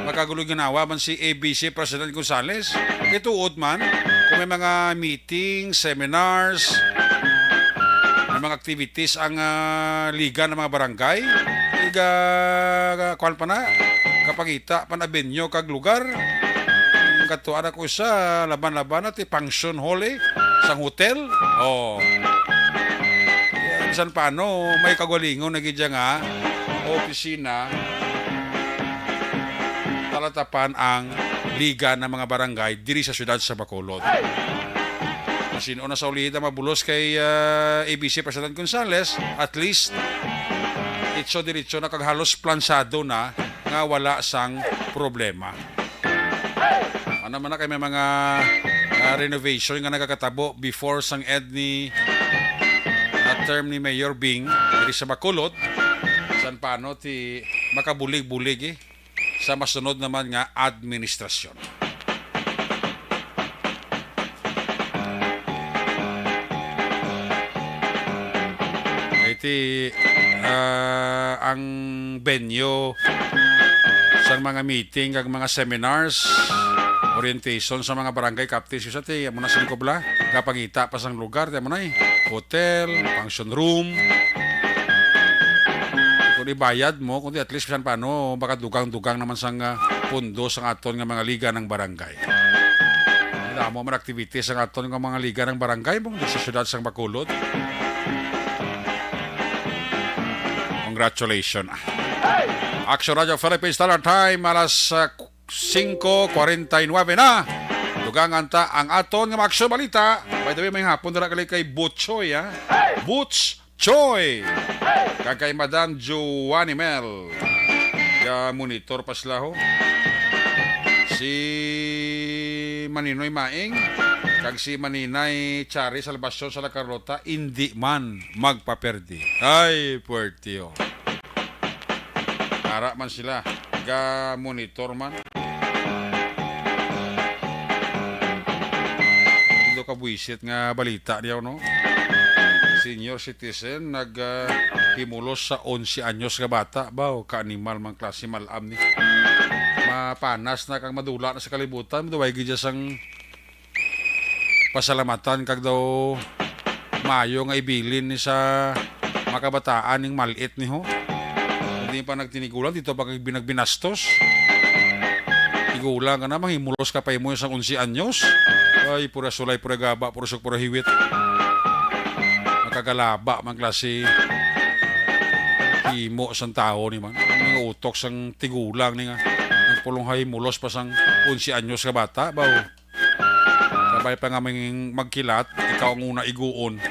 Makagulo ginawa man si A B C President Gonzales. Kay tuod man, kung may mga meeting, seminars, may mga activities ang, ah, liga ng mga barangay, iga, kuwan pa na, kapangita pa na venue kag lugar. Ang katuan ako sa laban-laban na ti function hall eh, sang hotel. Oh. Kaya bisan paano, may kagalingon na gid nga opisina, talatapan ang Liga ng mga Barangay diri sa siyudad sa Bacolod. Masin-o na sa ulita mabulos kay, ah, A B C President Gonzales, at least, itso diretso na kag halos plansado na nga wala sang problema. Ano man na kay may mga, ah, renovation nga nagakatabo before sang end ni, ah, term ni Mayor Bing diri sa Bacolod, san paano ti makabulig-bulig eh sa masunod naman nga administrasyon. Iti, ah, ang venue sang mga meeting kag mga seminars, orientation sa mga barangay captains, sa ti, amo na sa Kubla, kapangita pa sang lugar, ti amo na eh. Hotel, function room. Kung ibayad mo, kundi at least bisan paano, baka dugang-dugang naman sang, ah, pundo sang aton nga mga liga ng barangay. Damo man activities ang aton nga mga liga ng barangay, mong di sa siyudad sang Bacolod. Congratulations. Action Radio Philippines Standard Time, alas, ah, singko kwarenta y nuebe na. Dugangan ta ang aton nga mga aksyon balita. By the way, may hapon dala kali kay Butchoy, ha? Butch Choy. kag kay Madam Joanny Mel. Ga-monitor pa sila, ho. Si Maninoy Maing kag si Maninay Chari Salvacion sa La Carlota, indi man magpaperdi. Ay, puwerte, oh. Ara man sila, ga-monitor man. Ito ka buwisit nga balita niya, no? Senior citizen nag, ah, himulos sa onse anyos nga bata. Ba, o, ka-animal man klase malam ni. Mapanas na kag madula na sa kalibutan, maduway gid siya sang pasalamatan kag daw maayo nga ibilin ni sa makabataan ning mal-it ni, ho. Hindi pa nagtinigulan, dito pa kag binagbinastos. Tigulang ka na, manghimulos ka pa imo sang onse anyos. Ay, pura sulay, pura gaba, pura suk, pura hiwit. Makagalaba man klase himo sang tawo ni man. Ang utok sang tigulang ni nga nagpulong himulos pa sang onse anyos nga bata, baw. Sabay pa nga mangin-, magkilat, ikaw ang una iguon.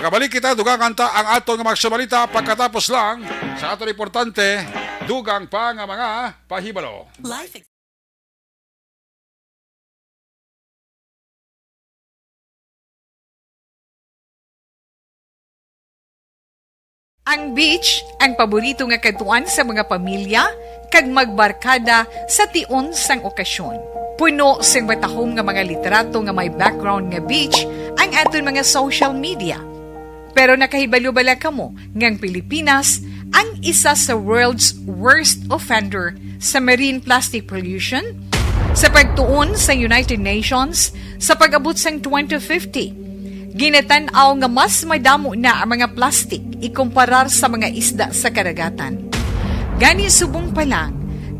Magabalik kita, dugang kanta ang aton nga mga balita pagkatapos lang sa aton importante, dugang pa nga mga pahibalo. Life ex- Ang beach ang paborito nga kadtuan sa mga pamilya kag magbarkada sa tion sang okasyon. Puno sing matahom nga mga litrato nga may background nga beach ang aton mga social media. Pero nakahibalo bala kamo nga ang Pilipinas ang isa sa world's worst offender sa marine plastic pollution? Sa pagtuon sa United Nations, sa pag-abot sang twenty fifty, ginatan-aw nga mas madamo na ang mga plastik ikumparar sa mga isda sa kadagatan. Gani, subong pa lang,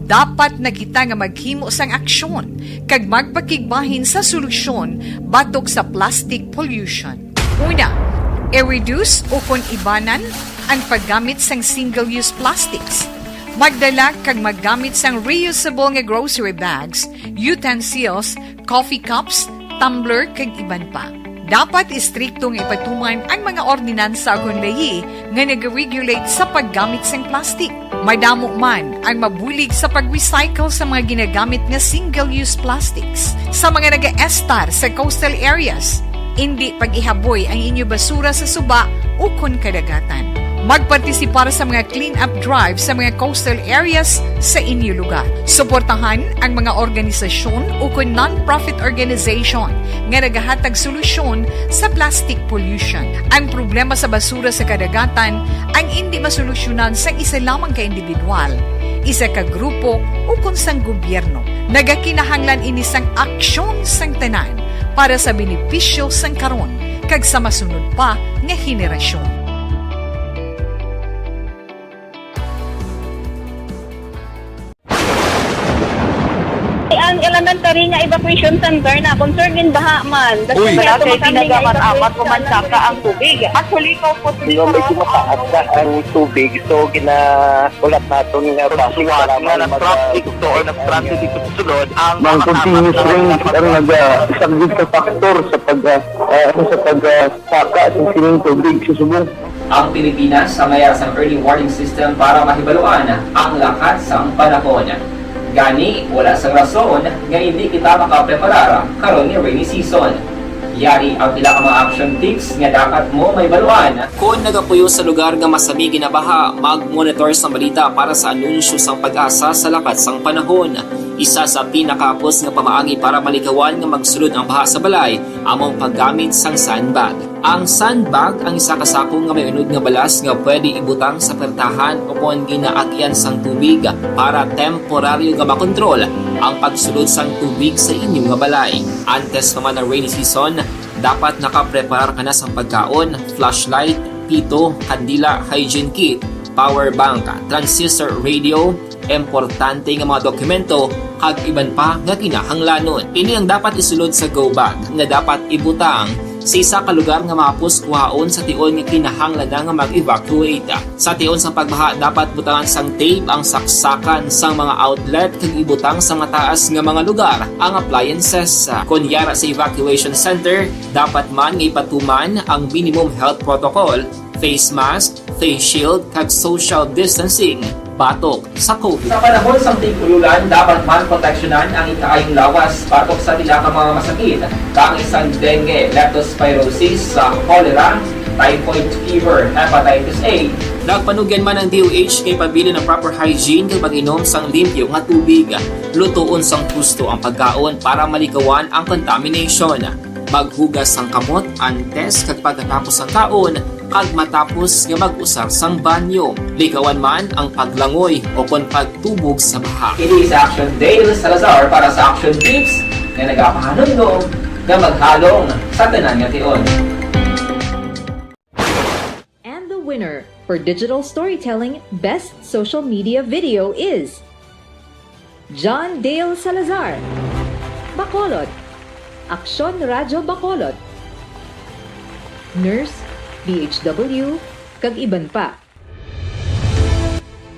dapat na kita nga maghimo sang aksyon kag magpakigbahin sa solusyon batok sa plastic pollution. Una, i-reduce ukon ibanan ang paggamit sang single-use plastics. Magdala kag maggamit sang reusable nga grocery bags, utensils, coffee cups, tumbler, kag iban pa. Dapat istrikto nga ipatuman ang mga ordinansa ukon layi nga nag-regulate sa paggamit sang plastic. Madamo man ang mabulig sa pag-recycle sa mga ginagamit nga single-use plastics sa mga nagaestar sa coastal areas. Indi pag-ihaboy ang inyo basura sa suba ukon kadagatan. Magpartisipar sa mga clean-up drive sa mga coastal areas sa inyo lugar. Suportahan ang mga organisasyon ukon non-profit organization nga nagahatag solusyon sa plastic pollution. Ang problema sa basura sa kadagatan ang indi masolusyonan sang isa lamang ka individual, isa ka grupo, ukon sang gobyerno. Nagakinahanglan ini sang aksyon sang tanan para sa benepisyo sang karon kag sa masunod pa nga henerasyon. Ang elementary nga evacuation center na concern in baha man. Uy. Wala kay ginagamit-amat o mansaka ang tubig. Actually, ikaw po, siguro, medyo mataas na ang tubig. So, gina-, ulat naton nga base nga mag-, nag-traffic to or nag-traffic dito sa sulod, ang mga continuous rain ang nag-, isang factor sa pag, ah, ah, sa pag, ah, saka sa sining tubig sa subong. Ang Pilipinas ang may sang early warning system para mahibaluan ang lakat sang panahon. Gani, wala sang rason nga indi kita makapreparar karon ni rainy season. Yari ang pila ka mga action tips nga dapat mo mahibaluan. Kon nagapuyo sa lugar nga masami ginabaha, mag-monitor sa balita para sa anunsyo sang PAGASA sa lakat sang panahon. Isa sa pinakahapos nga pamaagi para malikawan nga magsulod ang baha sa balay amo ang paggamit sang sandbag. Ang sandbag ang isa ka sako nga may unod nga balas nga pwede ibutang sa pertahan o kon ginaagyan sang tubig para temporaryo nga makontrol ang pagsulod sang tubig sa inyo nga balay. Antes pa man ang rainy season, dapat nakapreparar ka na sang pagkaon, flashlight, pito, kandila, hygiene kit, power bank, transistor radio, importante nga mga dokumento, kag iban pa nga kinahanglanon. Ini ang dapat isulod sa go bag nga dapat ibutang sa isa ka lugar nga mahapos kuhaon sa tion nga kinahanglan na nga mag-evacuate. Sa tion sang pagbaha, dapat butangan sang tape ang saksakan sang mga outlet kag ibutang sa mataas nga mga lugar ang appliances. Kon yara sa evacuation center, dapat man nga ipatuman ang minimum health protocol face mask, face shield, kag social distancing batok sa COVID. Sa panahon sang tig-ululan, dapat man proteksyonan ang ikaayong lawas batok sa pila ka mga masakit, kaangay sang dengue, leptospirosis, sa cholera, typhoid fever, hepatitis A. Nagpanugyan man ang D O H nga ipabilin ang proper hygiene kag pag-inom sang limpyo nga tubig. Lutoon sang husto ang pagkaon para malikawan ang contamination. Maghugas sang kamot antes kag pagkatapos sang kaon, kag matapos nga mag-usar sang banyo. Likawan man ang paglangoy o kon pagtubog sa baha. Ini si Action Dale Salazar para sa Action Tips nga nagapahanumdom nga maghalong sa tanan nga tion. And the winner for digital storytelling best social media video is John Dale Salazar, Bacolod, Aksyon Radyo Bacolod, Nurse, D H W, kag iban pa.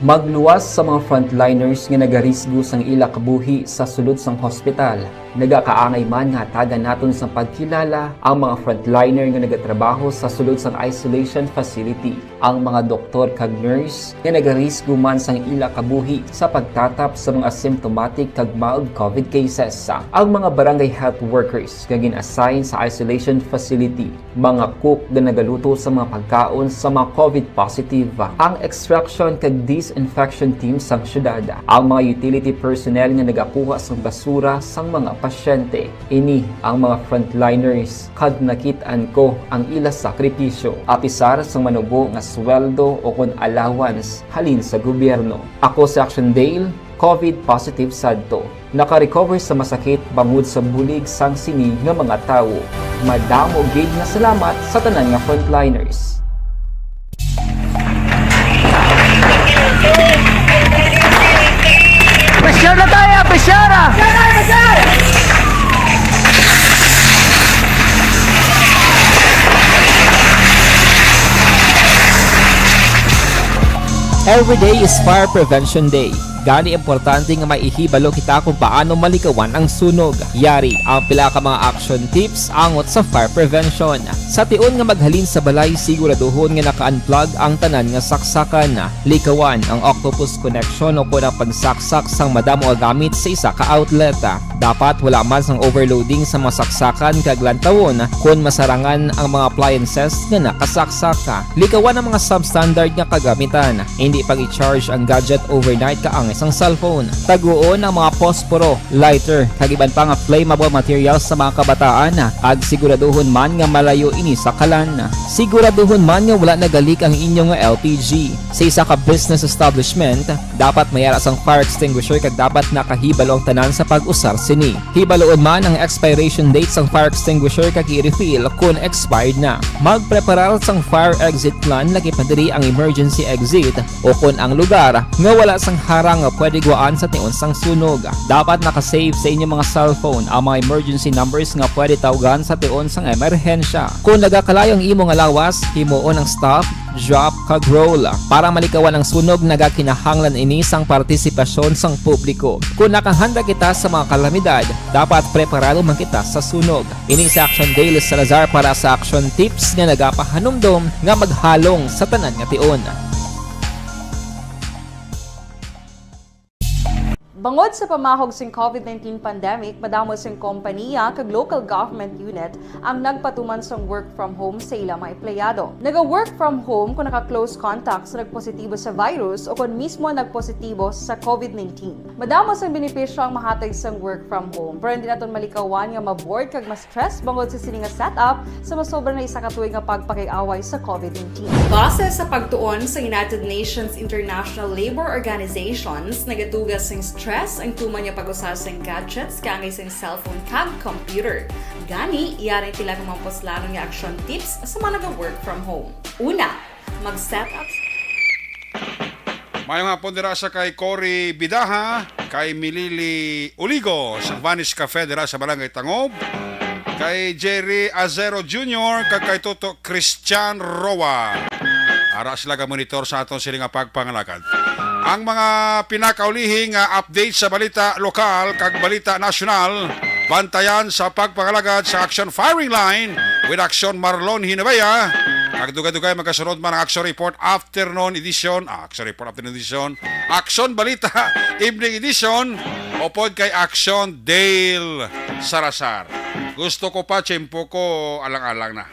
Magluwas sa mga frontliners nga nagarisgo sang ila kabuhi sa sulod sang hospital. Nagakaangay man nga hatagan naton sang pagkilala ang mga frontliner nga nagatrabaho sa sulod sang isolation facility, ang mga doktor kag nurse nga nagarisgo man sang ila kabuhi sa pagtatap sa mga asymptomatic kag mild COVID cases, ang mga barangay health workers nga gin-assign sa isolation facility, mga cook nga nagaluto sa mga pagkaon sa mga COVID positive, ang extraction kag disinfection team sang syudad, ang mga utility personnel nga nagakuha sang basura sang mga pasyente. Ini ang mga frontliners, kag nakit-an ko ang ila sakripisyo, apisar sang manubo nga sweldo o kon allowance halin sa gobyerno. Ako si Action Dale, COVID positive sad to. Naka-recover sa masakit bangod sa bulig sang sini nga mga tawo. Madamo gid nga salamat sa tanan nga frontliners. Pressure na tayo! Pressure na! Every day is Fire Prevention Day. Gani, importante nga may ihibalo kita kung paano malikawan ang sunog. Yari ang pila ka mga action tips angot sa fire prevention. Sa tion nga maghalin sa balay, siguraduhon nga naka-unplug ang tanan nga saksakan. Likawan ang octopus connection o kon ang pagsaksak sang madamo nga gamit sa isa ka outlet. Dapat wala man sang overloading sa mga saksakan kag lantawon kon masarangan ang mga appliances nga nakasaksak. Likawan ang mga substandard nga kagamitan. Indi pag-i-charge ang gadget overnight kaangay sang cellphone. Taguon ang mga posporo, lighter, kag iban pa nga flammable materials sa mga kabataan, kag siguraduhon man nga malayo ini sa kalan. Siguraduhon man nga wala nagalik ang inyo nga L P G. Sa isa ka business establishment, dapat may ara sang fire extinguisher kag dapat nakahibalo ang tanan sa pag-usar sini. Hibaluon man ang expiration date sang fire extinguisher kag i-refill kon expired na. Magpreparar sang fire exit plan, lakip na diri ang emergency exit o kon ang lugar nga wala sang harang nga pwede guwaan sa tion sang sunog. Dapat naka-save sa inyo mga cellphone ang mga emergency numbers nga pwede tawgan sa tion sang emerhensya. Kon nagakalayo ang imo nga lawas, himuon ang stop, drop, kag roll. Para malikawan ang sunog, nagakinahanglan ini sang partisipasyon sang publiko. Kon nakahanda kita sa mga kalamidad, dapat preparado man kita sa sunog. Ini si Action Dale Salazar para sa Action Tips nga nagapahanumdom nga maghalong sa tanan nga tion. Bangod sa pamahog sing COVID nineteen pandemic, madamo sing kompaniya kag local government unit ang nagpatuman sang work from home sa ila mga empleyado. Naga-work from home kung naka-close contact sa nagpositibo sa virus o kon mismo nagpositibo sa COVID nineteen. Madamo sang benepisyo ang mahatag sang work from home, pero hindi naton malikawan nga ma-bored kag ma-stress bangod sa sini nga setup sa masobra na isa ka tuig nga pagpakig-away sa COVID nineteen. Base sa pagtuon sa United Nations International Labour Organizations, nagaduga sing stress ang tuman nga pag-usa sing gadgets kaangay sing cellphone kag computer. Gani, yari ang pila ka mga puslanon nga action tips sa mga naga-work from home. Una, mag-set up. Mayong hapon dira sa kay Cory Bidaha, kay Milili Uligo sa Vanish Cafe dira sa Barangay Tangob, kay Jerry Azero Junior, kag kay Toto Christian Roa. Ara sila ga monitor sa aton sini nga pagpangalagad. Ang mga pinakaulihing nga update sa balita lokal kag balita nasyonal, bantayan sa pagpangalagad sa Action Firing Line with Action Marlon Hinabaya, Kag dugay-dugay magkasunod man ang Action Report Afternoon Edition, ah, Action Report Afternoon Edition, Action Balita Evening Edition, upod kay Action Dale Salazar. Gusto ko pa, tiyempo ko, alang-alang na.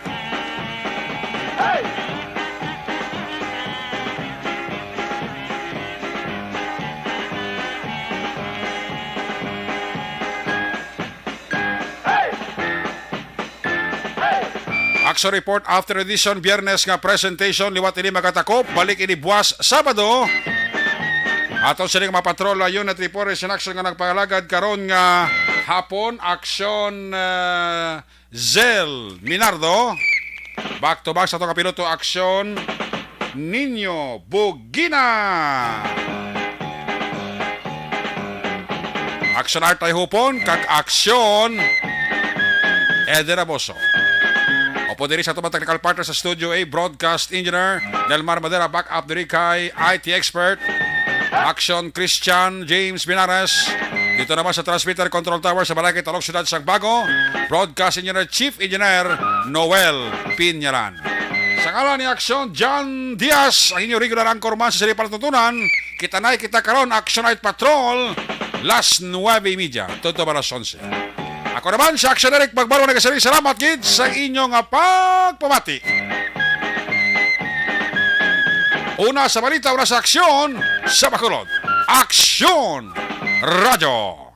Action Report After Edition, Biyernes nga presentation, liwat ini magatakop. Balik ini buwas Sabado. Aton sini nga mga patrol, uh, unit report in action nga nagpangalagad karon nga hapon. Action, uh, Zel Minardo. Back to back sa to ka piloto, Action Nino Bugina. Action Art Ay Hupon, kag Action Eden Aboso. Upod diri sa aton mga technical partner sa Studio A, Broadcast Engineer Nelmar Madera, back up diri kay I T Expert, Action Christian James Binares. Dito naman sa Transmitter Control Tower sa Balakid, Talog, Siyudad sang Bago, Broadcast Engineer, Chief Engineer Noel Pinyalan. Sa ngalan ni Action John Diaz, ang inyo regular anchorman sa Sili Palatuntunan, kita na kita karon, Action Night Patrol, las nuwebe y media, tuto ba las onse. Ako naman si Action Eric Magbarwa, nagasiring salamat gid sa inyo nga pagpamati. Una sa balita, una sa aksyon, sa Bacolod. Aksyon! Radyo!